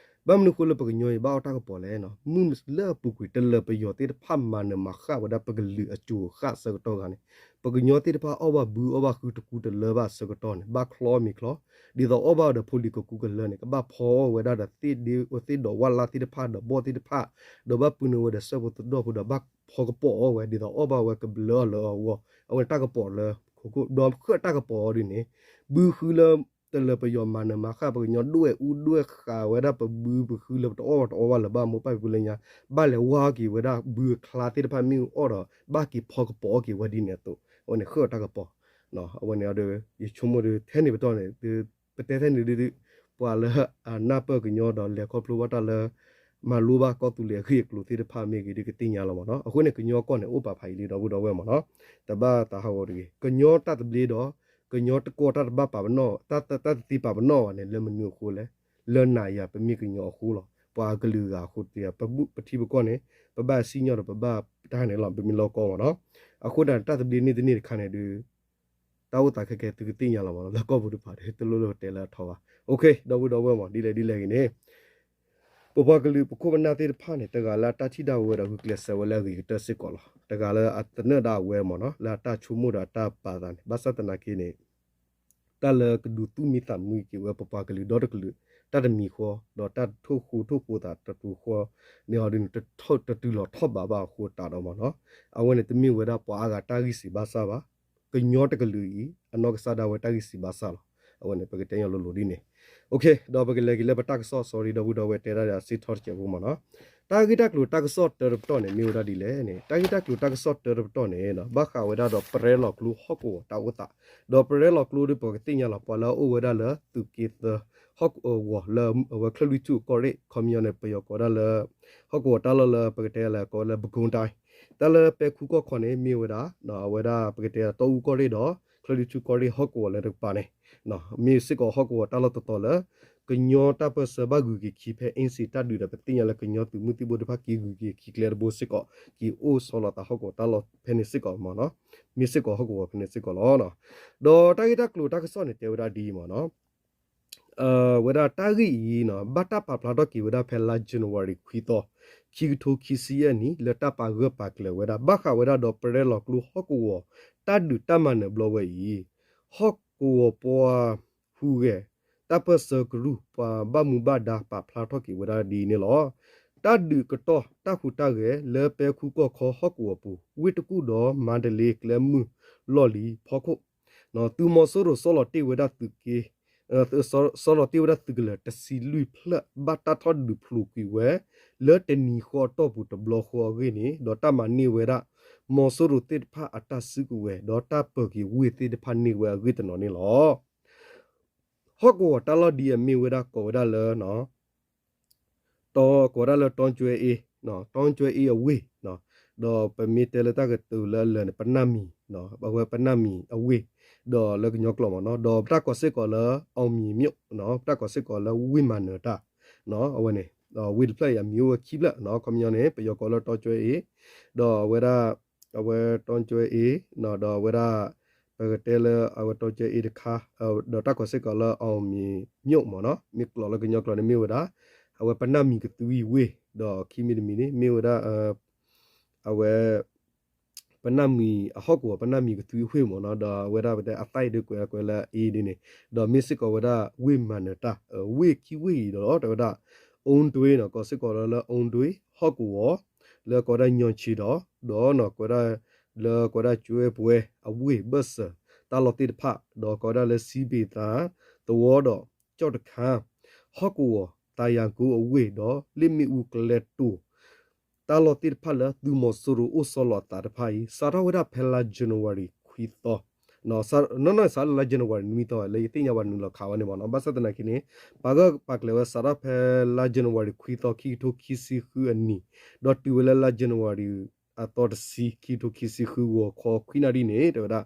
ဘၣ်မနုၤအဃိလၢပကညီအံၤဘၣ်အီၣ်တၢ်ကပီၤလဲၣ်, မုၢ်လၢအပူၤကွံာ်တလၢၤပယီၤသ့ၣ်တဖၣ်မၤနၢၤမၤဃၣ်ဝဲဒၣ်ပကလုာ်အစိၤအဃၣ်အဆၢကတီၢ်ဂၤန့ၣ်, ပကညီသ့ၣ်တဖၣ်အီၣ်ဘၣ်ဘုအီၣ်ဘၣ်ဟုတကူတလၢဘၣ်အဆၢကတီၢ်န့ၣ် ဘၣ်ချီအီၣ်မ့ၤချီ, ဒ်သိးအီၣ်ဘၣ်ဒီးဖိလံၤကကူကလၢန့ၣ် ကဘၣ်ဖီအီၣ်ဝဲဒၣ်ဒီးသ့ၣ်ဒ့သ့ၣ်ဒီးဝၣ်လၢ်သ့ၣ်တဖၣ်ဒီးဘီၣ်သ့ၣ်တဖၣ်, ဒီးဘၣ်ပုၢ်နုာ်ဝဲဒီးစဲးဖိသဒီၣ်ဖိဒီးဘၣ်ဖီကပီၤအီၣ်ဝဲ ဒ်သိးအီၣ်ဘၣ်ဝဲကဘျၢအီၤလၢအဂီၢ်, အဝဲန့ၣ်တၢ်ကပီၤလၢ ဒီးဃၢၣ်တၢ်ကပီၤအီၤဒ်န့ၣ်, ဘုဃုလၢ တလၢၤပယီၤမၤနၢၤမၤဃၣ်ပကညီဒွဲၣ်အူဒွဲၣ်ဃာ်ဝဲဒၣ်ပဘုပဃုလၢပတအီၣ်ဘၣ်တအီဘၣ်လၢၤဘၣ်မိၢ်ပၢ်ဖံဖုလၢညါ, ဘၣ်လဲၤဝါက့ၤဝဲဒၣ်ဘုအချါသ့ၣ်တဖၣ်မ့ၣ်အူအီၣ်ဒီး ဘၣ်က့ၤဖီကပီၤအီၣ်က့ၤဝဲဒ်န့ၣ်အသိး, အဝဲန့ၣ်ဃၢၣ်တၢ်ကပီၤ, အဝဲန့ၣ်ဒီး ယဆိကမိၣ်ဒီး ထဲန့ၣ်ပတီၢ်န့ၣ် ပတဲထဲန့ၣ်ဒုး ပှၤလၢအနၢ်ပၢၢ်ကညီဒီးလဲၤခီဖျိဘၣ်တၢ်လၢ မၤလိဘၣ်ကီၢ်သူလ့ၤအဂ့ၢ်အကျိၤသ့ၣ်တဖၣ်မ့ၢ်ဂ့ၤဒုးကသ့ၣ်ညါလီၤမ့ၢ်နီၤ. အဃိန့ၣ် ကညီကီၢ်န့ၣ်အိၣ်ပာ်ဖးအံၤလံဒီပုၢ်ဒီဝဲၢ်မ့ၢ်နီၤ, တဘၣ်သးဟးဂီၤတဂ့ၤ. ကညီတၢ်သဘျ့ဒီး ကညီတကီၢ်တၢ်တဘၣ်ပာ်ပနီၣ် တၢ်တသ့ပာ်ပနီၣ်ဘၣ်န့ၣ် လၢမနုၤအဃိလဲၣ်, လၢနၤယၤပမ့ၢ်ကညီအဃိလီၤ. ပှၤကလုာ်ဂၤအဃိတဂ့ၤ ပထံပကီၢ်န့ၣ် ပဘၣ်စံၣ်ညီၣ်ဒီးပဘၣ်တၢ်န့ၣ်လီၤ ပမ့ၢ်လီၢ်ကီၢ်မ့ၢ်နီၤ. အဃိန့ၣ် တၢ်သဘျ့န့ၣ်တန့ၢ်တခါန့ၣ်ဒုး တၢ်အိၣ်သးခဲကဲသုကသ့ၣ်ညါလီၤမ့ၢ်နီၤ, လၢကီၢ်ပူၤတဖၣ်ဒီး တလိၣ်လၢပတဲလၢအထီဘၣ်. အိၣ်ခ့ ဒီပုၢ်ဒီဝဲၢ်မ့ၢ် ဒ်လဲၣ်ဒ်လဲၣ်ဂ့ၤန့ၣ် ပပှၤကလုာ်ပခိၣ်ပနၢ်သ့ၣ်တဖၣ်န့ၣ် တဂၤလၢအတၢ်ထံၣ်ဒၣ်ဝဲဒီးဂုာ်ကျဲးစၢးဝဲလၢအဂ့ၤကတၢၢ်စ့ၢ်ကီးလီၤ. တဂၤလၢအသနၢၣ်ဒၣ်ဝဲမ့ၢ်နီၤ လၢအတၢ်ဆိကမိၣ်ဒီးအတၢ်ပာ်သးန့ၣ် ဘၣ်ဆၣ်သနာ်က့န့ၣ် တၢ်လၢကဒုးသူၣ်မံသးမုာ်က့ၤဝဲပပှၤကလုာ်ဒီတကလုာ် တၢ်တမံၤဃီ ဒီးတၢ်တထိၣ်ဃူထိၣ်ဃူသးတပူၤဃီန့ၣ်အီၤဒ်န့ၣ် တတုၤလီၤထီၣ်ဘးဘၣ်အဃိတးဒီးမ့ၢ်နီၤ, အဝဲန့ၣ်တမ့ၢ်ဝဲဒၣ်ပှၤအါဂၤတၢ်ဂံၢ်စံးဘါစၢ်ဘၣ်. ကညီတကလုာ်အံၤ အနီၢ်ကစၢ်ဒၣ်ဝဲတၢ်ဂံၢ်စံးဘါစၢ်လီၤ. အဝဲန့ၣ် ပကတဲညီလိၤလိၤဒ်န့ၣ်. အိၣ်ခ့ ဒီးပကလဲၤက့ၤလၢပတၢ်ကစီၣ် sorry ဒီပုၢ်ဒီဝဲၢ်တဲဒၣ်ဒီးအစ့ထီၣ်တစဲးဖိမ့ၢ်နီၤ. တၢ်ဂ့ၢ်တၢ်ကျိၤတၢ်ကစီၣ်တၢတပတီၢ်န့ၣ် မ့ၢ်ဝဲဒၣ်ဒ်လဲၣ်န့ၣ် တၢ်ဂ့ၢ်တၢ်ကျိၤတၢ်ကစီၣ်တၢတပတီၢ်န့ၣ် ဘၣ်ဃးဝဲဒၣ်ဒီးပရဲလီၤကျိဟီၣ်ကဝီၤတၢ်အိၣ်သး, ဒီးပရဲလီၤကျိဒီးပကသ့ၣ်ညါလီၤ ပှၤလၢအအိၣ်ဝဲဒၣ်လၢသုးက့သၢ ဟီၣ်ကဝီၤလၢအဝဲချၢၣ်လွံၢ်ထူၣ်ကီၢ်ရ့ၣ် ခီပညီန့ၣ် ပယီၤကိးဒၣ်လၢ ဟီၣ်ကဝီၤတၢ်လီၢ်လၢပကတဲလၢကိးလၢ ပဲခူးတိုင်း တၢ်လၢပဲခူးကီၢ်ခီန့ၣ် မ့ၢ်ဝဲဒၣ် အဝဲဒၣ်ပကတဲတီအူကီၢ်ရ့ၣ်ဒီး ချၢၣ်လွံၢ်ထူၣ်ကီၢ်ရ့ၣ်ဟီၣ်ကဝီၤလၢတကပၤန့ၣ် မ့ၢ်စ့ၢ်ကီးဟီၣ်ကဝီၤတၢ်လီၢ်တတီၤလၢ ကညီတၢ်ပၢၢ်ဆၢဘၣ်ဂုၤက့ၤခံဖဲအ့စ့ၤတၢ်ဒုးဒီး ပသ့ၣ်ညါလၢကညီသုးမုၢ်သံၣ်ဘိတဖၣ်က့ၤဂုၤက့ၤခံကျဲတဘိစ့ၢ်ကီး က့ၤအိၣ်ဆီလီၤသးဟီၣ်ကဝီၤတၢ်လီၢ်ဖဲန့ၣ်စ့ၢ်ကီးမ့ၢ်နီၤ, မ့ၢ်စ့ၢ်ကီးဟီၣ်ကဝီၤဖဲန့ၣ်စ့ၢ်ကီးလီၤ. ဒီးတၢ်ဂ့ၢ်တၢ်ကျိၤတၢ်ကစီၣ်န့ၣ် တဲဝဲဒၣ်ဒ်အံၤမ့ၢ်နီၤ ဝဲဒၣ်တၢ်ဂ့ၢ်အံၤ ဘၣ်တၢ်ပာ်ဖျါထီၣ်က့ၤဝဲဒၣ်ဖဲလါ January ခွံသီ ခံကထိခံဆံယဲၢ်နံၣ် လၢတၢ်ပာ်ဂၢၢ်ပာ်ကျၢၤဝဲဒၣ် ဘၣ်ဃးဝဲဒၣ်ဒီးပရဲလီၤကျိဟီၣ်ကဝီၤ တၢ်ဒုးတၢ်မၤနၢၤဘျီဝဲအံၤ ဟီၣ်ကဝီၤပှၤဟူးဂဲၤ တၢ်ပၢၢ်ဆၢကရူၢ် ပှၤဘၣ်မူဘၣ်ဒါပာ်ဖျါထီၣ်က့ၤဝဲဒၣ်ဒ်အံၤန့ၣ်လီၤ. တၢ်ဒုးကတီၢ်တၢ်ဟူးတၢ်ဂဲၤလၢပဲခူးကီၢ်ခီဟီၣ်ကဝီၤပူၤ ဝ့ၢ်တကူၣ်ဒီးမါတလ့ကျဲမုၢ် လီၢ်လံၤဖီခိၣ် သုးမီၤစိရိၤဆီလီၤတ့ၢ်ဝဲဒၣ်သုးက့ ဆီလီၤတ့ၢ်ဝဲဒၣ်သုးကလၢၤတဆံလွံၢ်ဖျၢၣ် ဘၣ်တၢ်ထီၣ်ဒုးဖျိးကွံာ်ဝဲ လၢတနံၤဃီအတီၢ်ပူၤတဘျီဃီအဂ့ၢ်န့ၣ် ဒီးတၢ်မၤန့ၢ်ဝဲဒၣ် မီၤစိရိၤသ့ၣ်တဖၣ်အတၢ်စုကဝဲၤ ဒီးတၢ်ပၢၤက့ၤဝ့ၢ်သ့ၣ်တဖၣ်န့ၢ်ဝဲအဂ့ၢ်တနီၤန့ၣ်လီၤ. ဟီၣ်ကဝီၤတၢ်လီၢ်ဒ်အမ့ၢ်ဝဲဒၣ်ကိးဝဲဒၣ်လၢ ကိးဝဲဒၣ်လၢ တီကၠွဲအ့ တီကၠွဲအ့အဝ့ၢ် ဒီးပမ့ၢ်တဲလၢတၢ်ကတိၤလၢအလၢာ်န့ၣ် ပနၢ်မံၤ, အဝဲပနၢ်မံၤအဝ့ၢ်, ဒီးလၢကညီကျိာ်မ့ၢ်နီၤ, ဒီးပတၢ်ကိးစ့ၢ်ကီးလၢ အောင်မြေမြို့, ပတၢ်ကိးစ့ၢ်ကီးလၢဝ့ၢ်မၤနၢၤတၢ်, အဝဲန့ၣ် ဝ့ၢ်တဖျၢၣ်အံၤအမံၤအိၣ်ဝဲခံဖျၢၣ်နီၤ, ခီပညီန့ၣ် ပယီၤကိးလၢတီကၠွဲအ့, ဒီးအဝဲဒၣ် အဝဲတီကၠွဲအ့, ဒီးအဝဲဒၣ် ပကတဲလၢအဝဲတီကၠွဲအ့တခါ, ဒီးတၢ်ကိးစ့ၢ်ကီးလၢ အောင်မြေမြို့ မ့ၢ်နီၤ, မ့ၢ်ကျိာ်လၢကညီကျိာ်န့ၣ်မ့ၢ်ဝဲဒၣ် အဝဲပနၢ်မံၤကသွံဝ့ၢ်, ဒီးခံမံၤတမံၤန့ၣ် မ့ၢ်ဝဲဒၣ် အဝဲ ပနၢ်မံၤအဟီၣ်ကဝီၤ ပနၢ်မံၤကသွံဝ့ၢ်မ့ၢ်နီၤ, ဒီးအဝဲဒၣ်ပတဲအသၣ်အံၤဒုးကွဲးလၢကွဲးလၢအ့ဒ်န့ၣ်, ဒီးမ့ၢ်စ့ၢ်ကီးဝဲဒၣ်ဝ့ၢ်မၤနၢၤတၢ်, ဝ့ၢ်ခံဝ့ၢ်အံၤဒီး တဲဝဲဒၣ် အူဒွ့နီၤ, ကိးစ့ၢ်ကီးလၢ လၢအူဒွ့ဟီၣ်ကဝီၤ, လၢကိးဝဲဒၣ်ညီၣ်ဆံးဒီး, ဒီးနီၤ ကိးဝဲဒၣ် လၢကိးဝဲဒၣ်ကၠွဲပှဲၤအဝ့ၢ်ဘၢၣ်စၢၤ တၢ်လီၢ်သ့ၣ်တဖၣ်, ဒီးကိးဝဲဒၣ်လၢစံဘ့ၣ်သး သဝီဒီး ကၠီၣ်တခါ ဟီၣ်ကဝီၤ သးယၤကိအဝ့ၢ်ဒီး လ့ၣ်မ့ၣ်အူကျဲတိၤ တၢ်လီၢ်သ့ၣ်တဖၣ်လၢသုးမီၤစိရိၤအိၣ်ဆီလီၤအသးတဖၣ်အံၤ စးထီၣ်ဝဲဒၣ်ဖဲလါ January ခွံသီ, နီၢ်နီၢ်စးလၢလါ January နွံသီ လၢယသ့ၣ်ညါဘၣ်နုာ်လီၤခးဝဲန့ၣ်မ့ၢ်နီၤ, ဘၣ်ဆၣ်သနာ်က့န့ၣ် ပာ်ဂၢၢ်ပာ်ကျၢၤဝဲစးထီၣ်ဖဲလါ January ခွံသီ ခံကထိခံဆံဃုအနံၤ, ဒီးတုၤဝဲလၢလါ January အသီတဆံ ခံကထိခံဆံဃု ဂီၤခီခွံနၣ်ရံၣ်န့ၣ် တဲဝဲဒၣ်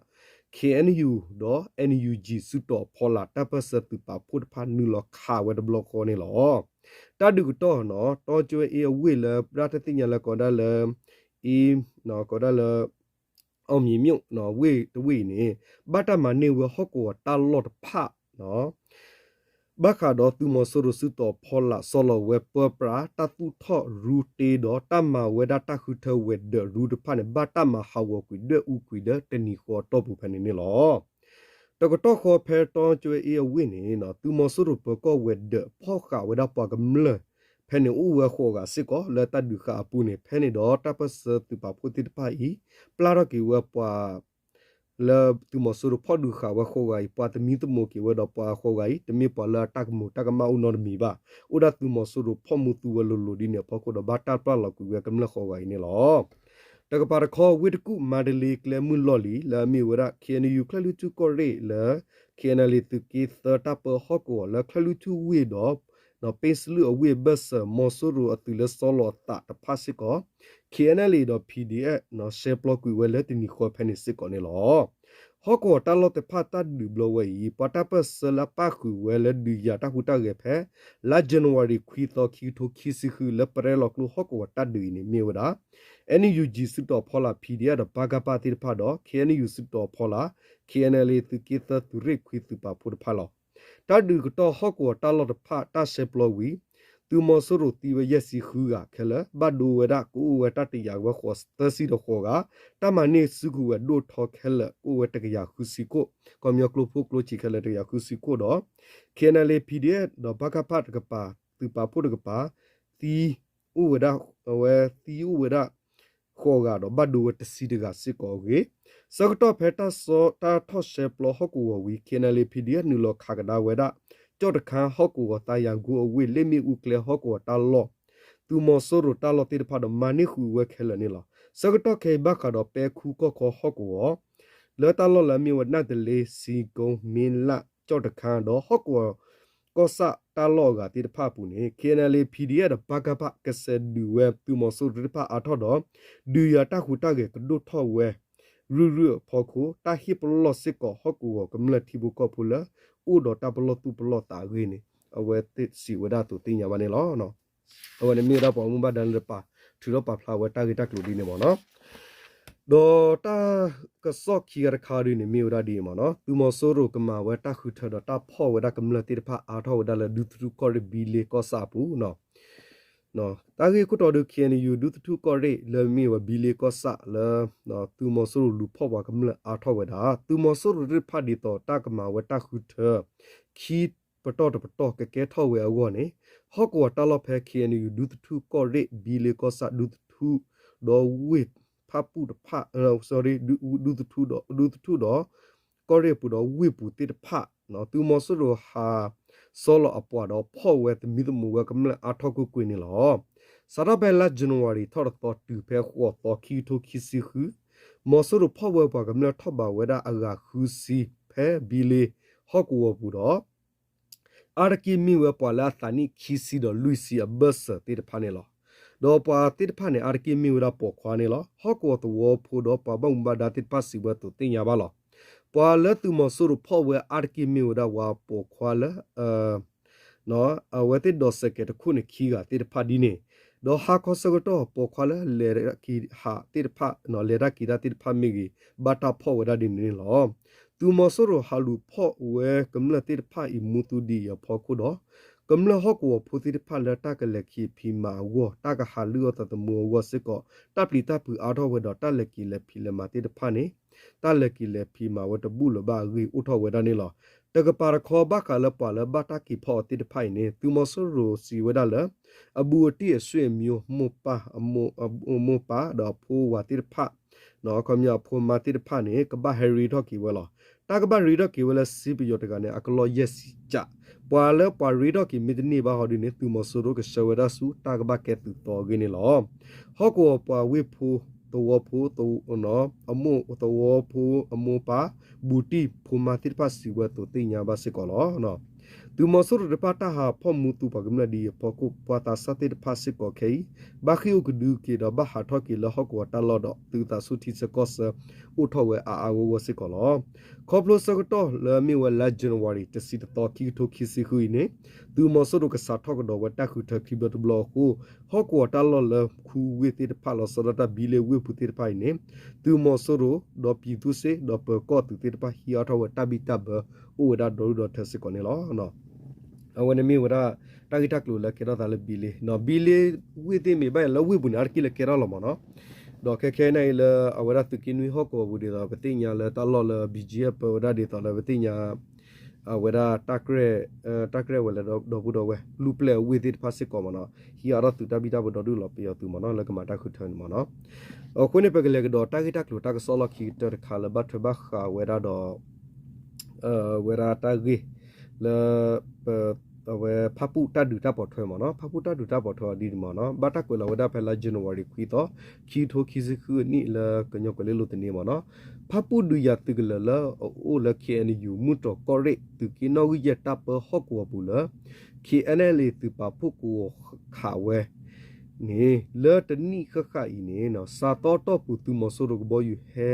K N U ဒီး N U G စုတီၤဖီလာ် တၢ်ပၢၢ်ဆၢသုးပာ်ဖှိၣ်တဖၣ်နုာ်လီၤခးဝဲတဘျီဃီန့ၣ်လီၤ. တၢ်ဒုးကတီၢ်နီၤ တီကၠွဲအ့အဝ့ၢ်လၢ ပတၢ်တသ့ၣ်ညါလၢကိးဒၣ်လၢ အ့ ကိးဒၣ်လၢ အောင်မြေမြို့ ဝ့ၢ်တဝ့ၢ်အံၤန့ၣ် ဘၣ်တၢ်မၤန့ၢ်ဝဲဟီၣ်ကဝီၤတၢ်လီၢ်တဖၣ် ဘၣ်ဃးဒီးသုးမီၤစိရိၤစုတီၤဖီလာ် ဆီလီၤဝဲပၢပြး တၢ်သူၣ်ထီၣ်ရူတ့ဒီး တၢ်မၤဝဲဒၣ်တၢ်ဃုထၢဝဲၤဒၢးရူတဖၣ်န့ၣ် ဘၣ်တၢ်မၤဟးဂီၤကွံာ်ဒွဲၣ်အူကွံာ်ဒီးတနံၤဃီအတီၢ်ပူၤဖဲန့ၣ်န့ၣ်လီၤ. တကတီၢ်ဃီဖဲတီကၠွဲအ့အဝ့ၢ်န့ၣ် သုးမီၤစိရိၤပၢၤကီၢ်ဝဲၤဒၢးဖီၣ်ဃာ်ဝဲဒၣ်ပှၤကမျၢၢ် ဖဲန့ၣ်အိၣ်ဝဲဃိးဂၤစ့ၢ်ကီး လၢတၢ်ဒုးဃာ်အပူၤန့ၣ် ဖဲန့ၣ်ဒီးတၢ်ပၢၢ်ဆၢသုးပာ်ဖှိၣ်သ့ၣ်တဖၣ်အံၤ ပျၢ်ထီၣ်က့ၤဝဲပှၤ လၢသုးမီၤစိရိၤဖီၣ်ဒုးဃာ်ဝဲဃိးဂၤအံၤ ပှၤသမံသမိးက့ၤဝဲဒီးပှၤဃိးဂၤအံၤ တမ့ၢ်ပှၤလၢအတၢ်ကမူၤတၢ်ကမၣ်အိၣ်နီတမံၤဘၣ်. အိၣ်ဒၣ်သုးမီၤစိရိၤဖီၣ်မူသူဝဲလိၤလိၤဒ်န့ၣ်အဖီခိၣ်ဒီး ဘၣ်တၢ်ပျၢ်လီၤကွံာ်ဝဲကမျၢၢ်ဃိးဂၤအံၤန့ၣ်လီၤ. တကပၤတခီ ဝ့ၢ်တကူၣ် မါတလ့ကျဲမုၢ်လီၢ်လံၤ လၢအမ့ၢ်ဝဲဒၣ် K N U ကၠဲၣ်လွံၢ်ထူၣ်ကီၢ်ရ့ၣ်လၢ K N L A သုးက့သၢတၢ်ပၢဟီၣ်ကဝီၤလၢ ကၠဲၣ်လွံၢ်ထူၣ်ဝ့ၢ်ဒီး ပ့စလုၢ်အဝ့ၢ်အဘၢၣ်စၢၤ မီၤစိရိၤအသုးလၢဆီလီၤအသးတဖၣ်စ့ၢ်ကီး K N L A ဒီး P D F ရှဲပျီကွံာ်ဝဲလၢတနံၤဃီဖဲန့ၣ်စ့ၢ်ကီးန့ၣ်လီၤ. ဟီၣ်ကဝီၤတၢ်လီၢ်တဖၣ်တၢ်ဒုးဘျီဝဲအံၤ ပှၤတၢ်ပၢၢ်ဆၢလၢအပၣ်ဃုာ်ဝဲလၢဒုးယၤတၢ်ဟူးတၢ်ဂဲၤဖဲ လါ January ခွံသီ ခံကထိခံဆံဃု လၢပရဲလီၤကျိဟီၣ်ကဝီၤတၢ်ဒုးအံၤန့ၣ်မ့ၢ်ဝဲဒၣ် N U G စုတီၤဖီလာ် P D F ဒီး ပကဖ သ့ၣ်တဖၣ်ဒီး K N U စုတီၤဖီလာ် K N L A သုးက့သၢသုးရ့ၣ်ခွံသုးပာ်ဖှိၣ်တဖၣ်လီၤ. တၢ်ဒုးကတီၢ်ဟီၣ်ကဝီၤတၢ်လီၢ်တဖၣ်တၢ်ရှဲပျီဝံၤ သုးမီၤစိရိၤသံဝဲယဲၢ်ဆံဃုဂၤခဲလၢာ် ဘၣ်ဒိဝဲဒၣ်ကအိၣ်ဝဲတၢ်တယာ်ဝဲဃိးသၢဆံဒီးဃိးဂၤ, တၢ်မၤန့ၢ်စုကဝဲၤဒိၣ်ထီခဲလၢာ် ကအိၣ်ဝဲတကယၤဃုဆံခိၣ်, ခီပညီကျိဖိကျိဆံးခဲလၢာ်တကယၤဃုဆံခိၣ်ဒီး K N L A P D F ဒီး ပကဖ တကပၤ သုးပာ်ဖှိၣ်တကပၤ သံ အိၣ်ဝဲဒၣ် အဝဲသံအိၣ်ဝဲဒၣ် ဃိးဂၤဒီးဘၣ်ဒိဝဲတဆံတဂၤစ့ၢ်ကီးအဂ့ၢ်, ဆၢကတီၢ်ဖဲတၢ်စီ တၢ်ထီၣ်ရှဲပျီဟီၣ်ကဝီၤဝံၤ K N L A P D F နုာ်လီၤခးကဒါဝဲဒၣ် ကၠီၣ်တခါဟီၣ်ကဝီၤ သးယၤကိအဝ့ၢ် လ့ၣ်မ့ၣ်အူကျဲဟီၣ်ကဝီၤတၢ်လီၢ် သုးမီၤစိရိၤတၢ်လီၢ်သ့ၣ်တဖၣ်ဒီးမၤန့ၢ်ဃုာ်ဝဲခဲလၢာ်န့ၣ်လီၤ. ဆၢကတီၢ်ခဲအံၤဘၣ်ဃးဒီးပဲခူကီၢ်ခီဟီၣ်ကဝီၤ လၢတၢ်လီၢ်လၢအမ့ၢ်ဝဲနၣ်တလ့ စံကိ မ့လၣ် ကၠီၣ်တခါ ဒီးဟီၣ်ကဝီၤ ကီၢ်ဆၣ်တၢ်လီၢ်အဂၤသ့ၣ်တဖၣ်အပူၤန့ၣ် K N L A P D F ဒီး ပကဖ ကစဲးဒုးဝဲသုးမီၤစိရိၤသ့ၣ်တဖၣ်အါထီၣ်ဒီး ဒုးယၤတၢ်ဟူးတၢ်ဂဲၤကဒိၣ်ထီၣ်ဝဲ ရုၢ်ရုၢ်အဖီခိၣ် တၢ်ဟ့ၣ်ပလီၢ်စ့ၢ်ကီးဟီၣ်ကဝီၤကမျၢၢ်ထံဖိကီၢ်ဖိလၢ အိၣ်ဒီးတၢ်ပလီၢ်သူၣ်ပလီၢ်သးအဂ့ၢ်န့ၣ် အဝဲသ့ၣ်စံးဝဲဒၣ်အသိးသ့ၣ်ညါဘၣ်န့ၣ်လီၤ. အဝဲန့ၣ်မ့ၢ်ဝဲဒၣ်ပှၤမူဘၣ်ဒါလၢပာ် ထုးထီၣ်ပာ်ဖျါဝဲတၢ်ဂ့ၢ်တၢ်ကျိၤဒ်န့ၣ်မ့ၢ်နီၤ. ဒီးတၢ်ကစီၣ်ခံဂၤတခါဒ်န့ၣ် မ့ၢ်ဝဲဒၣ်ဒ်အံၤမ့ၢ်နီၤ, သုးမီၤစိရိၤကမၤဝဲတၢ်ဃုထၢဒီးတၢ်ဖီၣ်ဝဲဒၣ်ကမျၢၢ်သ့ၣ်တဖၣ်အါထီၣ်ဝဲဒၣ်လၢ ဒူသထူၣ်ကီၢ်ရ့ၣ် ဘံလ့ကီၢ်ဆၣ်အပူၤနီၤ. တၢ်ဂ့ၢ်ခိၣ်တီဒုး K N U ဒူသထူၣ်ကီၢ်ရ့ၣ်လၢမ့ၢ်ဝဲဘံလ့ကီၢ်ဆၣ်လၢ သုးမီၤစိရိၤလူၤဖီၣ်ပှၤကမျၢၢ်အါထီၣ်ဝဲဒၣ် သုးမီၤစိရိၤသ့ၣ်တဖၣ်ဒ်သိးတၢ်ကမၤဝဲတၢ်ဃုထၢ ခံပတီၢ်တပတီၢ်ကကဲထီၣ်ဝဲအဂီၢ်န့ၣ် ဟီၣ်ကဝီၤတၢ်လီၢ်ဖဲ K N U ဒူသထူၣ်ကီၢ်ရ့ၣ် ဘံလ့ကီၢ်ဆၣ် ဒူသထူၣ် ဒီးဝ့ၢ်ဖၣ်ပူၣ်တဖၣ် sorry ဒူသထူၣ်ဒီး ဒူသထူၣ်ဒီး ကီၢ်ရ့ၣ်အပူၤဒီးဝ့ၢ်ပူၤသ့ၣ်တဖၣ် သုးမီၤစိရိၤဟး ဆီလီၤအပှၤဒီးဖီၣ်ဝဲသမံသမိးဝဲကမျၢၢ်အါထီၣ်ကွ့ၢ်ကွ့ၢ်န့ၣ်လီၤ. စးထီၣ်ဖဲလါ January ထီၣ်တသီတုၤဖဲဃိးသီ ခံကထိခံဆံဃု မီၤစိရိၤဖီၣ်ဝဲပှၤကမျၢၢ်ထီၣ်ဘးဝဲဒၣ်အဂၤဃုဆံ ဖဲဘံလ့ဟီၣ်ကဝီၤပူၤဒီး အါတက့ၢ်မ့ၢ်ဝဲပှၤလၢအသးနံၣ်ခံဆံဒီးလွံၢ်ဆံအဘၢၣ်စၢၤသ့ၣ်တဖၣ်န့ၣ်လီၤ. ဒီးပှၤသ့ၣ်တဖၣ်န့ၣ် အါတက့ၢ်မ့ၢ်ဝဲဒၣ်ပိာ်ခွါန့ၣ်လီၤ. ဟီၣ်ကဝီၤသဝီဖိဒီးပှၤဘၣ်မူဘၣ်ဒါသ့ၣ်တဖၣ်စံးဝဲအသိးသ့ၣ်ညါဘၣ်လီၤ. ပှၤလၢသုးမီၤစိရိၤဖီၣ်ဝဲအါတက့ၢ်မ့ၢ်ဝဲဒၣ်ပှၤပိာ်ခွါလၢ အဝဲသ့ၣ်ဒိးစဲးကဲးတခိၣ်န့ၣ်ခံဂၤသ့ၣ်တဖၣ်ဒ်န့ၣ်, ဒီးဟါခီဆၢကတီၢ်ပိာ်ခွါလၢလဲၤက့ၤဟးသ့ၣ်တဖၣ် လဲၤတၢ်က့ၤတၢ်သ့ၣ်တဖၣ်မ့ၢ်ဂ့ၤ ဘၣ်တၢ်ဖီၣ်ဝဲဒၣ်ဒ်န့ၣ်န့ၣ်လီၤ. သုးမီၤစိရိၤဟးလူၤဖီၣ်ဝဲကမျၢၢ်သ့ၣ်တဖၣ်အံၤမူသူဒ်အံၤအဖီခိၣ်ဒီး ကမျၢၢ်ဟီၣ်ကဝီၤဖိသ့ၣ်တဖၣ်လၢတၢ်ကလဲၤခံဖံးမၤအဂီၢ် တၢ်ကဟးလုၢ်အီၣ်သးသမူအဂီၢ်စ့ၢ်ကီး တၢ်ပျံၤတၢ်ဖုးအါထီၣ်ဝဲဒီးတၢ်လဲၤက့ၤလဲၤဖံးလဲၤမၤသ့ၣ်တဖၣ်န့ၣ် တၢ်လဲၤက့ၤလဲၤဖံးမၤဝဲတဘူၣ်လၢၤဘၣ်အဂ့ၢ်အိၣ်ထီၣ်ဝဲဒၣ်န့ၣ်လီၤ. တကပၤတခီဘၣ်ဃးလၢပှၤလၢဘၣ်တၢ်က့ၤဖီၣ်အီၤသ့ၣ်တဖၣ်အံၤန့ၣ် သုးမီၤစိရိၤစံးဝဲဒၣ်လၢ အဘူးအတံၢ်အဆွေအမျိုး မိၢ်ပၢ် အမိၢ်ပၢ်ဒီးအဖိဝၤသ့ၣ်တဖၣ် ခီပညီအဖိမါသ့ၣ်တဖၣ်န့ၣ် ကဘၣ်ဟဲရ့ထီၣ်က့ၤဝဲလီၤ. တၢ်ကဘၣ်ရ့ထီၣ်က့ၤဝဲလၢစံပယီၤတဂၤန့ၣ် အကလီၢ်ယဲၢ်ဆံကး, ပှၤလၢပှၤရ့ထီၣ်က့ၤမ့ၢ်တန့ၢ်ဘၣ်ဟီဒ်န့ၣ် သုးမီၤစိရိၤကဆှၢဝဲဒၣ်ဆူတၢ်ကဘၣ်ကဲသုးသီအဂ့ၢ်န့ၣ်လီၤ. ဟီၣ်ကဝီၤပှၤဝ့ၢ်ဖိ သဝီဖိ အမိၢ်သဝီဖိအမိၢ်ပၢ် ဘူးတံၢ်ဖိမါသ့ၣ်တဖၣ်စံးဝဲအသိးသ့ၣ်ညါဘၣ်စ့ၢ်ကီးလီၤ. သုးမီၤစိရိၤတဖၣ်တၢ်ဟးဖီၣ်မူသူပှၤကမျၢၢ်ဒ်အံၤအဖီခိၣ် ပှၤသးစၢ်သ့ၣ်တဖၣ်စ့ၢ်ကီးခဲအံၤ ဘၣ်ဃ့ၢ်အိၣ်ကဒုက့ၤဒီးဘၣ်ဟးထီၣ်က့ၤလၢဟီၣ်ကဝီၤတၢ်လီၢ်ဒီးသုးသးဆူၣ်ထံဆၢကီၢ်ဆၢ အိၣ်ထီၣ်ဝဲအါအါဂီၢ်ဂီၢ်စ့ၢ်ကီးလီၤ. ခီဖျိဆၢကတီၢ်လၢအမ့ၢ်ဝဲလါ January တဆံတသီ ခံကထိခံဆံဃုအံၤန့ၣ် သုးမီၤစိရိၤကစးထီၣ်ကဒီးဝဲတၢ်ဃုထၢခံဘျီတဘျီအဃိ ဟီၣ်ကဝီၤတၢ်လီၢ်လၢခူဝ့ၢ်သ့ၣ်တဖၣ်လီၤဆီဒၣ်တၢ်ဘံလ့ဝ့ၢ်ပူၤသ့ၣ်တဖၣ်အံၤန့ၣ် သုးမီၤစိရိၤဒီးပံၤသူစ့ဒီးပၢၤကီၢ်သုးသ့ၣ်တဖၣ်ဟံးအါထီၣ်ဝဲတၢ်ဘံၣ်တၢ်ဘၢ အိၣ်ဝဲဒၣ်ဒီဒူၣ်ဒီထၢစ့ၢ်ကီးန့ၣ်လီၤ. အဝဲန့ၣ်မ့ၢ်ဝဲဒၣ် တၢ်ဂ့ၢ်တၢ်ကျိၤလၢကဲထီၣ်သးလၢဘံလ့, ဘံလ့ဝ့ၢ်သ့ၣ်မ့ၢ်ဘၣ်ယၤလၢဝ့ၢ်ပူၤန့ၣ် အါတက့ၢ်လၢကဲထီၣ်လီၤမ့ၢ်နီၤ. ဒီးခဲခဲအံၤန့ၣ်လၢအဝဲဒၣ်သုးက့နွံဟီၣ်ကဝီၤပူၤဒ်သိး ပသ့ၣ်ညါလၢတၢ်လီၢ်လၢ ဘီကၠံအပၢဝဲဒၣ်ဒ်သိးလၢပသ့ၣ်ညါ အဝဲဒၣ် တၢ်ကြဲၢ်ဝဲလၢဒီပုၢ်ဒီဝဲၢ် လူၢ်ပျဲၢ်အဝ့ၢ်သ့ၣ်တဖၣ်စ့ၢ်ကီးမ့ၢ်နီၤ ဟံးအါထီၣ်သုးတၢ်ဘံၣ်တၢ်ဘၢဒီဒူၣ်လီၤပယီၤသုးမ့ၢ်နီၤ လၢကမၤတၢ်ဃုထၢန့ၣ်မ့ၢ်နီၤ. အဃိန့ၣ် ပကလဲၤကဒီးတၢ်ဂ့ၢ်တၢ်ကျိၤတၢ်ကစီၣ်လီၢ်ခံကတၢၢ်တခါလၢဘၣ်ထွဲဘၣ်ဃးဝဲဒၣ်ဒီး ဝဲဒၣ်တၢ်ဂ့ၢ် လၢ အဝဲဖၣ်ပူၣ်တၢ်ဒုးတၢ်ပိာ်ထွဲမ့ၢ်နီၤ ဖၣ်ပူၣ်တၢ်ဒုးတၢ်ပိာ်ထွဲအီၤဒ်န့ၣ်မ့ၢ်နီၤ ဘၣ်တၢ်ကွဲးလီၤဝဲဒၣ်ဖဲလါ January ခွံသီ ခံကထိခံဆံဃုအနံၣ်လၢကညီကွဲၤလ့လိၤသန့မ့ၢ်နီၤ ဖၣ်ပူၣ်ဒုးယၤသုးကလၢၤလၢအအိၣ်လၢ KNU မုၢ်တြီၤကီၢ်ရ့ၣ် သုးက့နီၣ်ဂံၢ်ယဲၢ်တၢ်ပၢဟီၣ်ကဝီၤပူၤလၢ KNLA သုးပာ်ဖှိၣ်ကဝီၤခးဝဲ န့ၣ် လၢတနံၣ်ဃၣ်ဃၣ်အံၤန့ၣ် စးသီတီၢ်ပူၤသုးမီၤစိရိၤကဘီယူၤဟဲ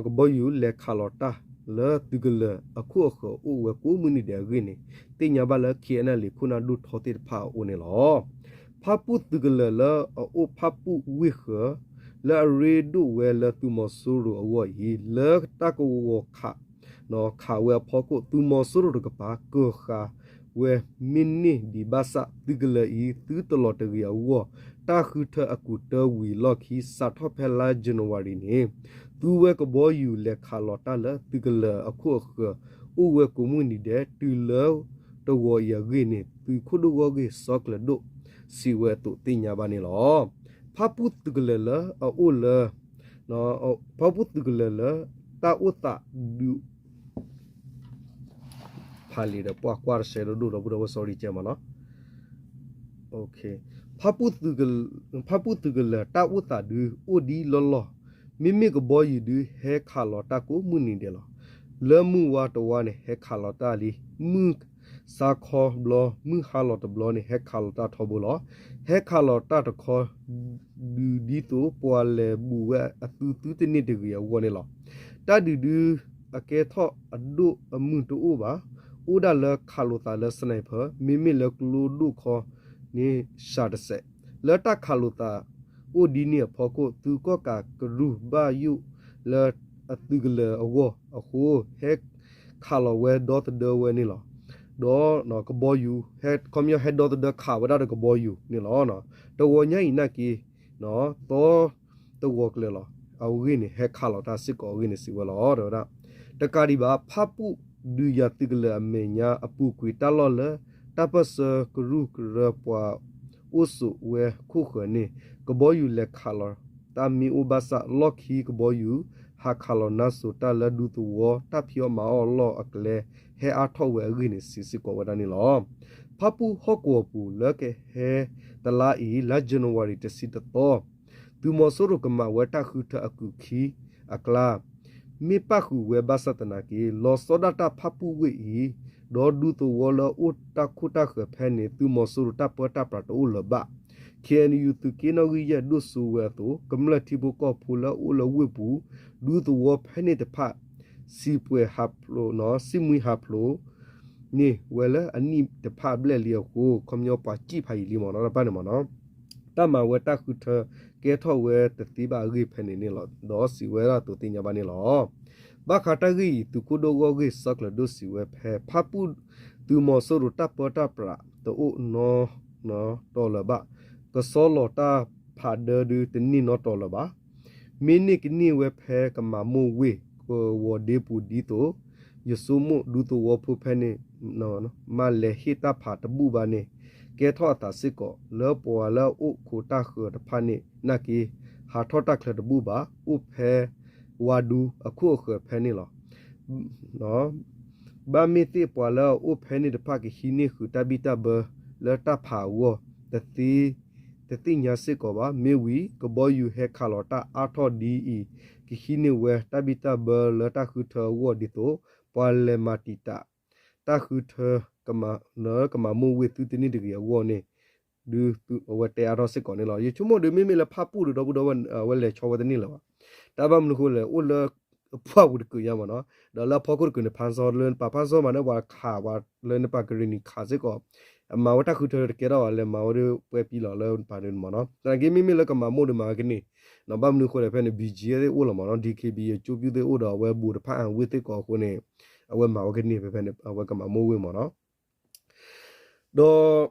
ကဘီယူၤလဲၤခးလီၤတၢ်လၢသုးကလၢၤအခိၣ်အဃၢၤအိၣ်ဝဲကိးမုၢ်နံၤဒဲးအဂ့ၢ်န့ၣ် သ့ၣ်ညါဘၣ်လၢ KNLA ခိၣ်နၢ်ဒိၣ်ထီသ့ၣ်တဖၣ်အအိၣ်န့ၣ်လီၤ. ဖၣ်ပူၣ်သုးကလၢၤလၢအအိၣ်ဖၣ်ပူၣ်ဝ့ၢ်ဃၢၤ လၢအရ့ဒိၣ်ဝဲလၢသုးမီၤစိရိၤအဂီၢ်အံၤ လၢတၢ်ကဝီၤခး ခးဝဲအဖီခိၣ် သုးမီၤစိရိၤတကပၤ ကၢၤဃာ်ဝဲမ့ၢ်န့ၢ်ဒံးဘၣ်ဆၣ် သုးကလၢၤအံၤ သုတလီၤတဂ့ၤအဂီၢ် တၢ်ဃုထၢအကူးတၢဝံၤလီၢ်ခံ စးထီၣ်ဖဲလါ January န့ၣ် သူဝဲကဘီယူၤလဲၤခးလီၤတၢ်လၢသုးကလၢၤအခိၣ်အဃၢၤ အိၣ်ဝဲကိးမုၢ်နံၤဒဲး တုၤလၢတဂီၤအံၤအဂ့ၢ်န့ၣ် သုးခိၣ်ဒိၣ်ဂီၢ်ဂ့ၢ်စီၤကျၢၤဒိၣ် စံးဝဲအသိးသ့ၣ်ညါဘၣ်န့ၣ်လီၤ. ဖၣ်ပူၣ်သုးကလၢၤလၢအအိၣ်လၢ ဖၣ်ပူၣ်သုးကလၢၤလၢ တၢ်အိၣ်သးဒုး ဖးလံာ်ဒီးပှၤကွၢ်တစဲးဒိၣ်ဒိၣ်ဒီပုၢ်ဒီဝဲၢ် sorry ကဲမ့ၢ်နီၤ ဖၣ်ပူၣ်သုးကလၢၤတၢ်အိၣ်သးဒုးအိၣ်ဒံးလီၢ်လီၢ်, မ့မ့ၢ်ကဘီယူၤဒုးဟဲခးလီၤတၢ်ကိးမုၢ်နံၤဒဲးလီၤ. လၢမုၢ်ဝါတဝါန့ၣ်ဟဲခးလီၤတၢ်လံ, မုၢ်ဆါခီဘျီ မုၢ်ဟါလီၤတဘျီန့ၣ် ဟဲခးလီၤတၢ်ထီဘိလီၤ. ဟဲခးလီၤတၢ်တခီ ဒုးဒ်သိးပှၤလဲၤဘူးဝဲအသုသုတန့ၢ်တဂ့ၤအဂီၢ်န့ၣ်လီၤ. တၢ်ဒုးဒုးအကဲထီၣ်အဒိၣ်အမုၢ်တအိၣ်ဘၣ်, အိၣ်ဒၣ်လၢခးလိာ်သးလၢ sniper မ့မ့ၢ်လၢကျိဒိၣ်ခီန့ၣ် စှၤတစဲး, လၢတၢ်ခးလိာ်သးအိၣ်ဒ်န့ၣ်အဖီခိၣ် သုးကီၣ်ကးကရူၢ်ဘၣ်ယိၣ်လၢအသုးကလၢၤအဂီၢ်အဃိ ဟဲခးလီၤဝဲဒီသဒၢဝဲန့ၣ်လီၤ. ဒီးကဘီယူၤ ခီပညီဟဲဒီသဒၢခးဝဲဒၣ်ဒီးကဘီယူၤန့ၣ်လီၤ. တဂီၤညါအံၤနာ်က့ သီတဂီၤကျၢၤလီၤ. အဂ့ၢ်န့ၣ် ဟဲခးလီၤတၢ်စ့ၢ်ကီးအဂ့ၢ်န့ၣ် စံးဝဲလီၤ. တဲဝဲဒၣ် တကးဒံးဘၣ် ဖၣ်ပူၣ်ဒုးယၤသုးကလၢၤအမဲာ်ညါ အပူၤကွံာ်တၢ်လီၢ်လၢ တၢ်ပၢၢ်ဆၢကရူၢ်ကရၢပှၤအိၣ်ဆိးဝဲခိၣ်ဃၢၤန့ၣ် ကဘီယူၤလဲၤခးလီၤတၢ်မ့ၢ်အိၣ်ဘၣ်ဆၣ် လီၢ်ခံကဘီယူၤ ဟးခးလီၤနါစိၤတၢ်လၢဒူသဝီ တၢ်ဖံးအီၣ်မၤအီၣ်အလီၢ်အကျဲ ဟဲအါထီၣ်ဝဲအဂ့ၢ်န့ၣ် စံးစ့ၢ်ကီးဝဲဒၣ်န့ၣ်လီၤ. ဖၣ်ပူၣ်ဟီၣ်ကဝီၤပူၤလၢကဟဲတလါအံၤ လါ January တဆံတသီ သုးမီၤစိရိၤကမၤဝဲတၢ်ဃုထၢအကူာ်ခံအကျါ မ့ၢ်ပၣ်ဃုာ်ဝဲဘၣ်ဆၣ်သနာ်က့ လီၤဆီဒၣ်တၢ်ဖၣ်ပူၣ်ဝ့ၢ်အံၤ ဒီးဒူသဝီလၢအအိၣ်တၢ်ခိၣ်တၢ်ဃၢၤဖဲန့ၣ် သုးမီၤစိရိၤတၢ်ပၢတၢ်ပြးတအိၣ်လၢၤဘၣ်. ခ့ၣ်အဲၣ်ယူၣ် သုးက့နီၣ်ဂံၢ်ယဲၢ် ဒိၣ်စိဝဲအသိး ကမျၢၢ်ထံဖိကီၢ်ဖိလၢအအိၣ်လၢဝ့ၢ်ပူၤ ဒူသဝီဖဲန့ၣ်တဖၣ် စံးပှဲၤဟးဖျိး, စံးမှံဟးဖျိးန့ၢ်ဝဲလၢအနံၣ်တဖၣ်အဘျဲၣ်လံအဃိ ခီပညီပှၤစံၣ်ဖးယံာ်လံမ့ၢ်နီၤ တဖၣ်န့ၣ်မ့ၢ်နီၤ တၢ်မၤဝဲတၢ်ဃုထၢကဲထီၣ်ဝဲတသ့ဘၣ်အဂ့ၢ်ဖဲန့ၣ်န့ၣ်လီၤ. ဒီးစံးဝဲဒၣ်အသိးသ့ၣ်ညါဘၣ်န့ၣ်လီၤ. ဘၣ်ဃးတၢ်ဂ့ၢ်အံၤ သုးခိၣ်ဒိၣ်ဂီၢ်ဂ့ၢ် စီၤကျၢၤဒိၣ် စံးဝဲဖဲ ဖၣ်ပူၣ်သုးမီၤစိရိၤတၢ်ပၢတၢ်ပြးတအိၣ်နီတီၤလၢၤဘၣ်. ကဆီလီၤတၢ်ဖးဒၢဒုတန့ၢ်နီတီၤလၢၤဘၣ်. မ့ၢ်န့ၢ်ကန့ၢ်ဝဲဖဲကမၤမိၢ်ဝ့ၢ်ကဝီၤဒ့ပူၤဒ်သိး ယဆိကမိၣ်ဒူသဝီဖိဖဲန့ၣ် မ့ၢ်လဲၤဟ့ၣ်တၢ်ဖးတဘူၣ်ဘၣ်န့ၣ် ကဲထီၣ်အသးစ့ၢ်ကီး လၢပှၤလၢအအိၣ်ခိးတၢ်ဃၢၤတဖၣ်န့ၣ် နာ်က့ ဟးထီၣ်တၢ်ချၢတဘူၣ်ဘၣ် အိၣ်ဖဲဝါဒူအခိၣ်အဃၢၤဖဲန့ၣ်လီၤ. ဘၣ်မ့ၢ်သ့ၣ်ပှၤလၢအအိၣ်ဖဲန့ၣ်တဖၣ်ကဟံးန့ၢ်ဃုာ်တၢ်ဘံၣ်တၢ်ဘၢလၢတၢ်ဖးအဂီၢ် တသ့ၣ်ညါစ့ၢ်ကီးဘၣ်. မ့ၢ်ဝံၤ ကဘီယူၤဟဲခးလီၤတၢ်အါထီၣ်ဒ်အံၤ ကဟံးန့ၢ်ဝဲတၢ်ဘံၣ်တၢ်ဘၢလၢတၢ်ဃုထၢအဂီၢ်ဒ်သိး ပှၤလဲၤမၤတံာ်တာ် တၢ်ဃုထၢ ကမၤမိၢ်ဝ့ၢ်သုတန့ၢ်တဂ့ၤအဂီၢ်န့ၣ် ဒုးအဝဲတဲအါထီၣ်စ့ၢ်ကီးန့ၣ်လီၤ. ယဆိကမိၣ်ဒီး မ့မ့ၢ်လၢဖၣ်ပူၣ်ဒီး ဒီပုၢ်ဒီဝဲၢ် အဝဲလဲၤဆီဝဲတန့ၢ်လၢၤဘၣ်. တၢ်ဘၣ်မနုၤအဃိလဲၣ် အိၣ်လၢအပှၢ်ပူၤတကုာ်ညါမ့ၢ်နီၤ ဒီးလၢအဖီခိၣ်တကုာ်န့ၣ် ဖးစီလၢနပာ်ဖးစီမးန့ၣ် ပှၤခးဝဲလၢနပာ်ကရံၣ်နံၤခးစ့ၢ်ကီး အမၤဝဲတၢ်ဃုထၢတကဲထီၣ်ဘၣ် လဲၤမၤဝဲဒၣ်ပှဲၤပံလီၤလၢပာ်ဒုးမ့ၢ်နီၤ သနာ်က့မ့မ့ၢ်လၢကမၤမိၢ်ဒီးမၤဝဲကန့ၢ် ဘၣ်မနုၤအဃိလဲၣ် ဖဲန့ၣ် ဘံၣ်ကၠံသ့ၣ်အိၣ်လီၤမ့ၢ်နီၤ ဒံၣ်ခ့ဘံၣ် အကၠိပျုၢ်သ့ၣ်အိၣ်ဒီး အဝဲဘူးတဖၣ်အဝ့ၢ်သ့ၣ်ကီးအဃိန့ၣ် အဝဲမၤဝဲကန့ၢ်ဖဲဖဲန့ၣ် အဝဲကမၤမိၢ်ဝ့ၢ်မ့ၢ်နီၤ ဒီး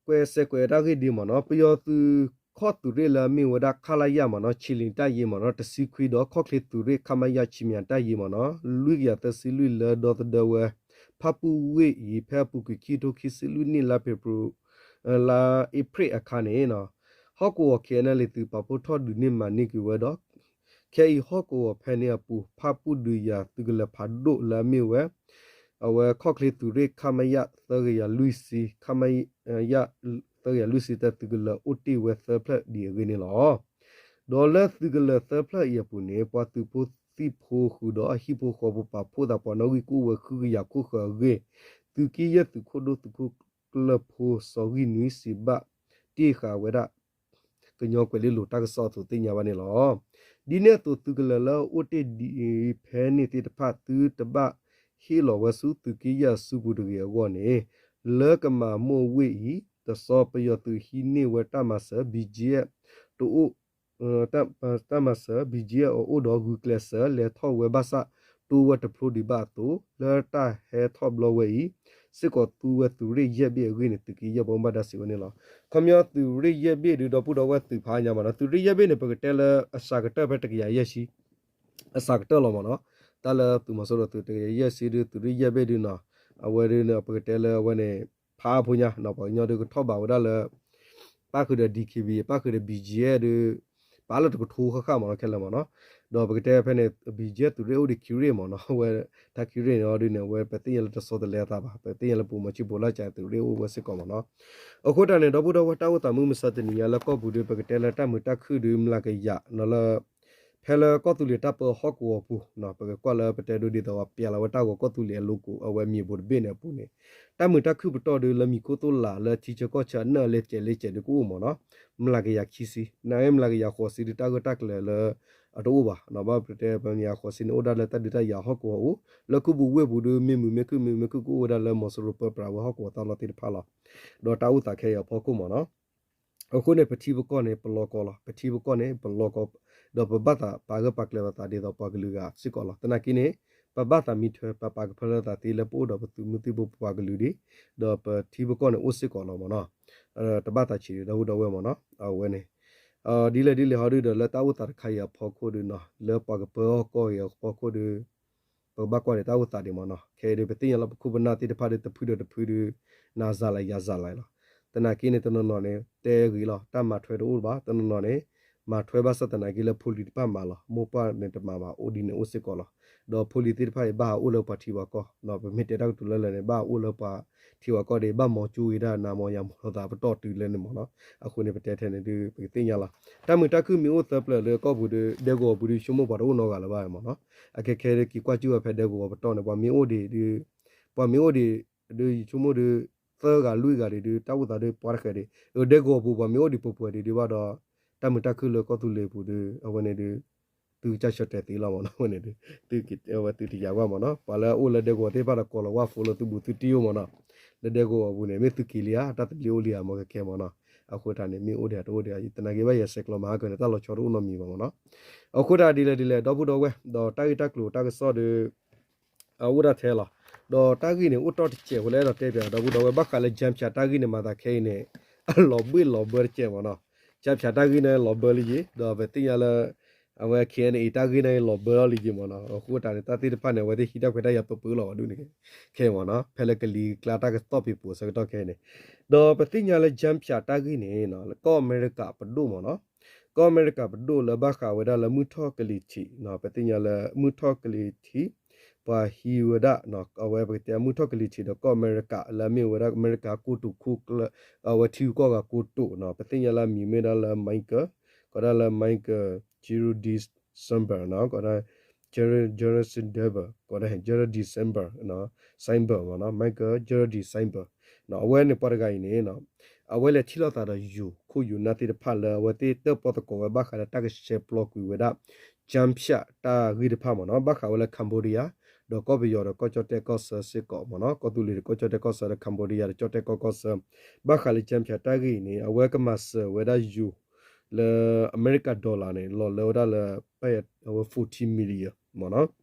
ကွဲးစဲးကွဲးတၢ်ဂ့ၢ်ဒ်မ့ၢ်နီၤ ပယီၤသုးခီၣ်သုးရ့ၣ်လၢအမ့ၢ်ဝဲဒၣ် ခလရ မ့ၢ်နီၤ ခြေလျင်တပ်ရင်း မ့ၢ်နီၤ တဆံခွံ ဒီးခီၣ်ချ့သုးရ့ၣ် ခမရ ခြေလျင်တပ်ရင်း မ့ၢ်နီၤ လွံၢ်ကယၤသၢဆံလွံၢ် လၢဒီသဒၢဝဲ ဖၣ်ပူၣ်ဝ့ၢ်အံၤ ဖဲအပူၤကွံာ်ခံကထိခံဆံလွံၢ်နံၣ် လါဖ့ၤဘြူၤ လါအ့ဖြ့ၣ်အခါန့ၣ် ဟီၣ်ကဝီၤ ခ့ၣ်အဲၣ်လ့ၣ် သုးပာ်ဖှိၣ်ထီၣ်ဒုးန့ၢ်မၤန့ၢ်က့ၤဝဲဒီး ခဲအံၤဟီၣ်ကဝီၤဖဲန့ၣ်အပူၤ ဖၣ်ပူၣ်ဒုးယၤသုးကလၢၤဖးဒိၣ်လၢအမ့ၢ်ဝဲ အဝဲခီၣ်ချ့သုးရ့ၣ် ခမရ သၢကယၤလွံၢ်ဆံ ခမရ သၢကယၤလွံၢ်ဆံတၢ သုးကလၢၤအိၣ်တ့ၢ်ဝဲသၢဖျၢၣ်ဒ်အဂ့ၢ်န့ၣ်လီၤ. ဒီးလၢသုးကလၢၤသၢဖျၢၣ်အံၤအပူၤန့ၣ် ပှၤသုးဖိသံၣ်ဖိဃုာ်ဒီးအဟံၣ်ဖိဃီဖိပာ်ဖှိၣ်သးပှၤနီၣ်ဂံၢ်ကအိၣ်ဝဲဃုကယၤခိၣ်ဃၢၤအဂ့ၢ် သုးက့ယဲၢ်သုးခိၣ်ဒိၣ်သုးခိၣ်ကျၢၢ်ဖိစီၤဂံၢ်နွံ စံးဘၣ်တ့ၢ်ဃာ်ဝဲဒၣ် ကညီကွဲၤလ့လိၤတၢ်ကစီၣ်အသိးသ့ၣ်ညါဘၣ်န့ၣ်လီၤ. ဒ်န့ၣ်အသိးသုးကလၢၤလၢအအိၣ်တ့ၢ်ဒ်အံၤဖဲန့ၣ်သ့ၣ်တဖၣ် သုတဘၣ်ဟ့ၣ်လီၤဝဲဆူသုးက့ယဲၢ်အစုပူၤတဂ့ၤအဂီၢ်န့ၣ် လၢကမၤမိၢ်ဝ့ၢ်အံၤ တစီၤပယီၤသုးဟံးန့ၢ်ဝဲတၢ်မၤစၢၤ ဘံၣ်ကၠံ တအိၣ် တၢ်မၤစၢၤ ဘံၣ်ကၠံ အအိၣ်ဒီးဂုာ်ကျဲးစၢးလဲၤထီၣ်ဝဲဘၣ်ဆၣ် တိဝဲတဖျိဒံးဘၣ်အသိး လၢတၢ်ဟဲထီၣ်ဘျီဝဲအံၤ စ့ၢ်ကီးသူဝဲသုးရ့ၣ်ယဲၢ်ဘ့ၣ်အဂ့ၢ်န့ၣ် သုးက့ယဲၢ်ပှၤဘၣ်ဒါစံးဝဲန့ၣ်လီၤ. ခီပညီသုးရ့ၣ်ယဲၢ်ဘ့ၣ်ဒုး ဒီပုၢ်ဒီဝဲၢ်သုးဖးညါမ့ၢ်နီၤ သုးရ့ၣ်ယဲၢ်ဘ့ၣ်န့ၣ် ပကတဲလၢအစှၤကတၢၢ်ဖဲတကယၤယဲၢ်ဆံ အစှၤကတၢၢ်လီၤမ့ၢ်နီၤ တၢ်လၢသုးမီၤစိရိၤသုးတကယၤယဲၢ်ဆံဒုး သုးရ့ၣ်ယဲၢ်ဘ့ၣ်ဒုးနီၤ အဝဲဒုးန့ၣ် ပကတဲလၢအဝဲန့ၣ် ဖးအါဖိညါနီၤ ပှၤကညီဒုးကထီၣ်ဘးဝဲဒၣ်လၢ ပၣ်ဃုာ်ဒီး DKBA ပၣ်ဃုာ်ဒီး ဘံၣ်ကၠံ ဒုး ပာ်လၢတကထိဃၣ်ဃၣ်မ့ၢ်နီၤ ခဲလၢာ်မ့ၢ်နီၤ ဒီးပကတဲဖဲန့ၣ် ဘံၣ်ကၠံ သုးရ့ၣ်အိၣ်ဒီးခံရ့ၣ်မ့ၢ်နီၤ အဝဲ တၢ်ခံရ့ၣ်န့ၣ်အီၤဒုးန့ၣ် အဝဲပသ့ၣ်ညါလၢတဆီတလဲအသးဘၣ် ပသ့ၣ်ညါလၢပူၤမီၤဆံးဖိလၢကၠဲးသုးရ့ၣ်အိၣ်ဝဲစ့ၢ်ကီးမ့ၢ်နီၤ အဃိတၢ်န့ၣ် ဒီပုၢ်ဒီဝဲၢ်တၢ်အိၣ်သးမုၢ်မဆါတနံၤညါလၢကီၢ်ပူၤဒုး ပကတဲလၢတၢ်မုာ်တၢ်ခုၣ်ဒုး မျးကယၤနီၤလၢ ဖဲလၢကီၢ်သူလ့ၤတၢ်ပၢဟီၣ်ကဝီၤပူၤ ပကကွၢ်လၢပတဲဒိးဒ်သိးပျဲလီၤဝဲတၢ်ဂီၤကီၢ်သူလ့ၤအ logo အဝဲမ့ၢ်ဘိးတဘ့ၣ်န့ၣ်အပူၤန့ၣ် တၢ်မုာ်တၢ်ခုၣ်ပတီၢ်ဒုးလၢမံၤခိၣ်သိၣ်လာ်လၢထံဆၢကီၢ်ဆၢအနၢၣ်အလ့ကဲးလ့ကဲးဒုးကအိၣ်မ့ၢ်နီၤ မျးကယၤခံဆံ နမ့ၢ်မျးကယၤဃိးဆံဒုးတၢ်ဂၢၢ်တၢ်ကျၢၤလၢ အတအိၣ်ဘၣ် ဘၣ်ပတဲပမျးကယၤဃိးဆံန့ၣ်အိၣ်ဒၣ်လၢတၢ်ဒုးတၢ်ယၤဟီၣ်ကဝီၤအိၣ် လၢခူပူၤဝ့ၢ်ပူၤဒုး မ့ၢ်မုာ်မ့ၢ်ခုၣ်မ့ၢ်မုာ်မ့ၢ်ခုၣ်ကအိၣ်ဝဲဒၣ်လၢမီၤစိရိၤပၢပြးဝဲဟီၣ်ကဝီၤတၢ်လီၢ်သ့ၣ်တဖၣ်လီၤ ဒီးတၢ်အိၣ်သးခဲအံၤအဖီခိၣ်မ့ၢ်နီၤ အဃိန့ၣ် ပထံပကီၢ်န့ၣ် ပလီၢ်ကီၢ်လီၤ. ပထံပကီၢ်န့ၣ် ပလီၢ်ကီၢ် ဒီးပဘၣ်သးပာ်ဂၢၢ်ပာ်ကျၢၤပသးဒ်သိးပှၤကလုာ်ဂၤစ့ၢ်ကီးလီၤ. သနာ်က့န့ၣ် ပဘၣ်သးမံထွဲ ပပာ်ကဖၢလၢသးသ့လၢပအိၣ်ဒီးပသုးမုၢ်သံၣ်ဘိပပှၤကလုာ်ဒံး ဒီးပထံပကီၢ်န့ၣ်အိၣ်စ့ၢ်ကီးလီၤမ့ၢ်နီၤ. တဘၣ်သးဆံးဒီးဒီပုၢ်ဒီဝဲၢ်မ့ၢ်နီၤ အဝဲန့ၣ် ဒ်လဲၣ်ဒ်လဲၣ်ဟီဒုးဒီးလၢတၢ်အိၣ်သးတခါအံၤအဖီခိၣ်ဒုးနီၤ လၢပှၤကပၢဟီၣ်ကဝီၤအံၤအဖီခိၣ်ဒုး ပကဘၣ်ကွၢ်ဒီးတၢ်အိၣ်သးဒံးမ့ၢ်နီၤ. ခဲအံၤဒုး ပသ့ၣ်ညါလၢပခိၣ်ပနၢ်သ့ၣ်တဖၣ်ဒုး တဖုဒီးတဖုဒုး နၤစၤလၤယၤစၤလၤလီၤ. သနာ်က့န့ၣ် တနီၤနီၤန့ၣ် တဲဂ့ၤလီၤ တၢ်မၤထွဲတအိၣ်ဘၣ်. တနီၤနီၤန့ၣ် မၤထွဲဘၣ်ဆၣ်သနာ်က့လၢဖိလံၤတဖၣ်မၤလီၤ. မိၢ်ပှၢ်န့ၣ်တမၤဘၣ် အိၣ်ဒ်န့ၣ်အိၣ်စ့ၢ်ကီးလီၤ. ဒီးဖိလံၤသ့ၣ်တဖၣ်အံၤ ဘၣ်ဟးအိၣ်လၢပှၤထံပှၤကီၢ် ပမ့ၢ်တဲတၢ်ကတိၤလၢလၢ်န့ၣ် ဘၣ်ဟးအိၣ်လၢပှၤထံပှၤကီၢ်ဒံး ဘၣ်မၤကၠိဝဲဒၣ် နၤမၤယၤမၤလိာ်သးပတီၢ်တုၤလၢန့ၣ်မ့ၢ်နီၤ. အဃိန့ၣ် ပတဲထဲန့ၣ်ဒုး ပကသ့ၣ်ညါလီၤ. တၢ်မုာ်တၢ်ခုၣ်မ့ၢ်အိၣ်သၢပျၢၤလၢကီၢ်ပူၤဒုး ဒဲကဝီၤပူၤဒုး ဆိကမိၣ်ပှၤတအိၣ်နီတဂၤလၢၤဘၣ်မ့ၢ်နီၤ. အခဲခဲဒုး က့ၤကွၢ်ကၠူၣ်ဝဲဖဲဒဲကဝီၤပတီၢ်န့ၣ် ပှၤမ့ၢ်အိၣ်ဒံးဒုး ပှၤမ့ၢ်အိၣ်ဒံးဒုး ယဆိကမိၣ်ဒုး သၢဂၤလွံၢ်ဂၤဒံးဒုး တၢ်အိၣ်သးဒုးပှၤတဃဲၤဒံး အဒဲကဝီၤပူၤ ပှၤမ့ၢ်အိၣ်ဒံးပှဲၤပှဲၤဒံးဒုးဘၣ်ဒီး တၢ်မုာ်တၢ်ခုၣ်လၢကီၢ်သူလ့ၤပူၤဒုး အဝဲန့ၣ်ဒုး သုကစၢ်ဆၢတဲာ်သ့လီၤမ့ၢ်နီၤ အဝဲန့ၣ်ဒုး သုက့ၤဝဲသုတယာ်ကွၢ်မ့ၢ်နီၤ ပှၤလၢအအိၣ်လၢဒဲကဝီၤသ့ၣ်တဖၣ်ဒီး ကိးလီၤဝၢ်ဖိလၢသုဘူးသုတံၢ်အိၣ်မ့ၢ်နီၤ လၢဒဲကဝီၤပူၤန့ၣ် မ့ၢ်သုက့ၤလံဧါ တၢ်သဘျ့အိၣ်လံဧါ မ့ၢ်ကဲကဲမ့ၢ်နီၤ အဃိသတးန့ၣ် မ့ၢ်အိၣ်ဒံးတအိၣ်ဒံး သနာ်က့ဘၣ်ယဲၢ်ဆဲးကျိးမၤဟါကၢန့ၣ် တၢ်လီၤဆီတအိၣ်နီတမံၤဘၣ်မ့ၢ်နီၤ အဃိသတးဒ်လဲၣ်ဒ်လဲၣ် ဒီပုၢ်ဒီဝဲၢ် ဒီးတၢ်ဂ့ၢ်တၢ်ကျိၤတၢ်ကစီၣ်ဒီး အအိၣ်ဒၣ်ထဲလီၤ ဒီးတၢ်ဂ့ၢ်န့ၣ် အိၣ်တီၢ်တစဲးဖိလၢအဲၣ်ဒိးတဲပၠး ဒီပုၢ်ဒီဝဲၢ် ဘၣ်ဃးလၢ ကၠၢဖၠး တၢ်ဂ့ၢ်န့ၣ် မၤသးခဲအံၤန့ၣ် အလီၤဘှ့ၣ်လီၤဘၢတစဲးမ့ၢ်နီၤ ကၠၢဖၠး တၢ်ဂ့ၢ်န့ၣ်လီၤဘၢလံယံၤ ဒီးပသ့ၣ်ညါလၢ အဝဲ KNA တၢ်ဂ့ၢ်န့ၣ်လီၤဘၢလီၤလံယံၤမ့ၢ်နီၤ အဃိသတးန့ၣ် တၢ်သ့ၣ်တဖၣ်န့ၣ် အဝဲသ့ၣ်ဟံးတၢ်ခွဲးတၢ်ယာ်ပပၢလီၤဘၣ်ဒ်န့ၣ် ခဲအံၤမ့ၢ်နီၤ ဖဲလၢကလံၤကျါတၢ်ကစီၣ်ပ့ၤပိာ်ဆၢကတီၢ်ခဲအံၤန့ၣ် ဒီးပသ့ၣ်ညါလၢ ကၠၢဖၠး တၢ်ဂ့ၢ်န့ၣ် ကီၢ်အမဲရကၤပဒိၣ်မ့ၢ်နီၤ ကီၢ်အမဲရကၤပဒိၣ်လၢဘၣ်ဃးဝဲဒၣ်လၢမုၢ်ထီၣ်ကလံၤထံး ပသ့ၣ်ညါလၢမုၢ်ထီၣ်ကလံၤထံး ပှၤဟံးဝဲဒၣ် အဝဲပကတဲမုၢ်ထီၣ်ကလံၤထံးဒီးကီၢ်အမဲရကၤ လၢအမ့ၢ်ဝဲဒၣ်အမဲရကၤကိတိာ်ခိၣ်ကျၢၢ် အဝဲထံဂုၤကီၢ်ဂၤကိတိာ်နီၤ ပသ့ၣ်ညါလၢအမံၤမ့ၢ်ဒၣ်လၢ Michael ကိးဒၣ်လၢ Michael Giro de December နီၤ ကိးဒၣ် Giro Giro December ကိးဒၣ် Giro December December မ့ၢ်နီၤ Michael Giro December အဝဲန့ၣ်ပှၤတဂၤအံၤန့ၣ် အဝဲလဲၤထံၣ်လိာ်သးဒီးယိၤ ခိၣ်ယိၤနၢ်သ့ၣ်တဖၣ်လၢ အဝဲသ့ၣ်တၢၣ်ပီၣ်သကိးဝဲဘၣ်ဃးလၢတၢ်ကဆှဲပျီကွံာ်ဝဲဒၣ် ကၠၢဖၠး တၢ်ဂ့ၢ်တဖၣ်မ့ၢ်နီၤ ဘၣ်ဃးဝဲလၢ Cambodia ဒီးကီၢ်ပယီၤဒီးကီၢ်ကၠီၣ်တဲၣ်ကီၢ်ဆၢစ့ၢ်ကီးမ့ၢ်နီၤ ကီၢ်သူလ့ၤဒီးကီၢ်ကၠီၣ်တဲၣ်ကီၢ်ဆၢဒီး Cambodia ဒီးကၠီၣ်တဲၣ်ကီၢ်ကီၢ်ဆၢ ဘၣ်ဃးလၢ ကၠၢဖၠး တၢ်ဂ့ၢ်အံၤန့ၣ် အဝဲကမၤစၢၤဝဲဒၣ်ယိၤ လၢအမဲရကၤ dollar န့ၣ် လီၤလၢဝဲဒၣ်လၢ အဝဲ forty million မ့ၢ်နီၤ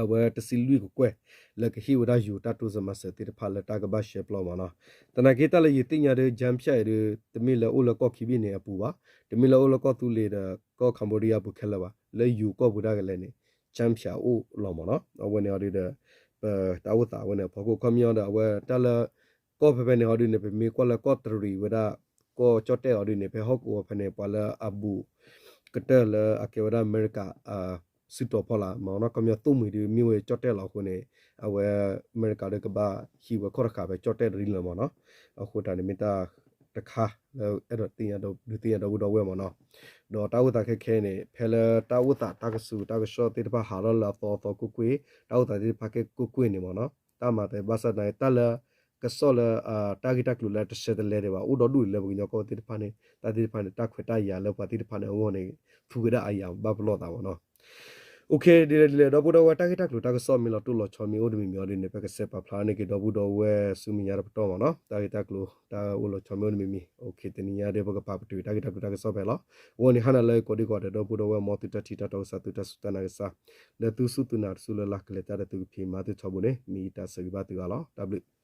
အဝဲတဆံလွံၢ်ကကွဲၢ် လၢကဟ့ၣ်ဝဲဒၣ်ယိၤတၢ်တိစၢၤမၤစၢၤသ့ၣ်တဖၣ်လၢတၢ်ကဘၣ်ရှဲပျီမ့ၢ်နီၤ. သနာ်က့တၢ်လၢယသ့ၣ်ညါဒီး ကၠၢဖၠး အံၤဒီး တမ့ၢ်လၢအိၣ်လၢကီၢ်ခံဘ့ၣ်န့ၣ်အပူၤဘၣ်, တမ့ၢ်လၢအိၣ်လၢကီၢ်သူလ့ၤဒီးကီၢ် Cambodia အပူၤခဲလၢာ်ဘၣ်, လၢယိၤကီၢ်ပူၤဒၣ်ကလဲာ်န့ၣ် ကၠၢဖၠး အိၣ်လီၤမ့ၢ်နီၤ. အဝဲန့ၣ်အီၤဒီး ပတၢ်အိၣ်သးအဝဲန့ၣ် အဖီခိၣ်ခီပညီဒီး အဝဲတၢ်လၢ ကီၢ်ဖဲဖဲန့ၣ်အီၤဒုန့ၣ် ပမ့ၢ်ကွၢ်လၢကီၢ်တရံးဝဲဒၣ် ကီၢ်ကၠီၣ်တဲၣ်အီၤဒုန့ၣ် ဖဲဟီၣ်ကဝီၤဖဲန့ၣ် ပှၤလၢအဘူးကတၢၢ်လၢအကဲဝဲဒၣ်အမဲရကၤ စုတီၤဖီလာ်မ့ၢ်နီၤ, ခီပညီသိၣ်မှံၤဒုးမ့ၢ်ဝဲကၠီၣ်တဲၣ်လီၤအဃိန့ၣ် အဝဲအမဲရကၤဒီးကဘၣ်ဟံးဝဲခီၣ်တဃာ်ဖဲကၠီၣ်တဲၣ်တရံးလၢာ်မ့ၢ်နီၤ. အဃိတၢ်န့ၣ်မ့ၢ်တၢ်တခါလၢအဲၣ်ဒိးသ့ၣ်ညါ ဒုးသ့ၣ်ညါဒီပုၢ်ဒီဝဲၢ်မ့ၢ်နီၤ. ဒီးတၢ်အိၣ်သးခဲခဲအံၤန့ၣ် ဖဲလၢတၢ်အိၣ်သးတၢ်ကစူၤတၢ်ကဆှီသ့ၣ်တဖၣ်ဟးထီၣ်လၢအသီအသီကွ့ၢ်ကွ့ၢ်, တၢ်အိၣ်သးသ့ၣ်တဖၣ်ကဲကွ့ၢ်ကွ့ၢ်န့ၣ်မ့ၢ်နီၤ. တၢ်မၤသးဘၣ်ဆၣ်သနာ်က့ တၢ်လၢကစီၣ်လၢ တၢ်ဂ့ၢ်တၢ်ကျိၤလၢတဆဲးတလဲဒံးဘၣ် အိၣ်ဒီဒူၣ်လၢပကညီကီၢ်သ့ၣ်တဖၣ်န့ၣ် တၢ်သ့ၣ်တဖၣ်န့ၣ် တၢ်ခွဲးတၢ်ယာ်လၢပှၤသ့ၣ်တဖၣ်န့ၣ်အဂီၢ်န့ၣ် သူဝဲဒၣ်အါယၤဘၣ်ပလီၢ်သးမ့ၢ်နီၤ. ဒ်လဲၣ်ဒ်လဲၣ် ဒီပုၢ်ဒီဝဲၢ် တၢ်ဂ့ၢ်တၢ်ကျိၤတၢ်ကစီၣ်မ့ၢ်လီၤတိၢ်လီၤဆီမ့ၢ်အိၣ်တမံၤမံၤအီၤဒ်န့ၣ် ပကစဲးပာ်ဖျါန့ၢ်က့ၤဒီပုၢ်ဒီဝဲၢ်ဆူမဲာ်ညါတပတီၢ်မ့ၢ်နီၤ. တၢ်ဂ့ၢ်တၢ်ကျိၤတၢ်အိၣ်လီၤဆီမ့ၢ်အိၣ်တမံၤမံၤ တနံၤညါဒီး ပကပာ်ပတုာ်တၢ်ဂ့ၢ်တၢ်ကျိၤတၢ်ကစီၣ်ဖဲလီၤ. အဂီၢ်န့ၣ် ဟါနၤလၢကိးဒံကိးဂၤဒီး ဒီပုၢ်ဒီဝဲၢ် မ်သုတၢ်ထံၣ်တၢ်တီကစၢ် သုတၢ်စူၢ်တၢ်နာ်ကစၢ် လၢသုစူၢ်သုနာ်တစူၢ်လၢ်လၢ် ကလဲၤတၢ်ဒီးသုကဖံးမၤသုထီဘိန့ၣ် မ့ၢ်ယတၢ်ဆၢဂ့ၤဘၣ်သုဂၤလီၤ. တၢ်ဘျုး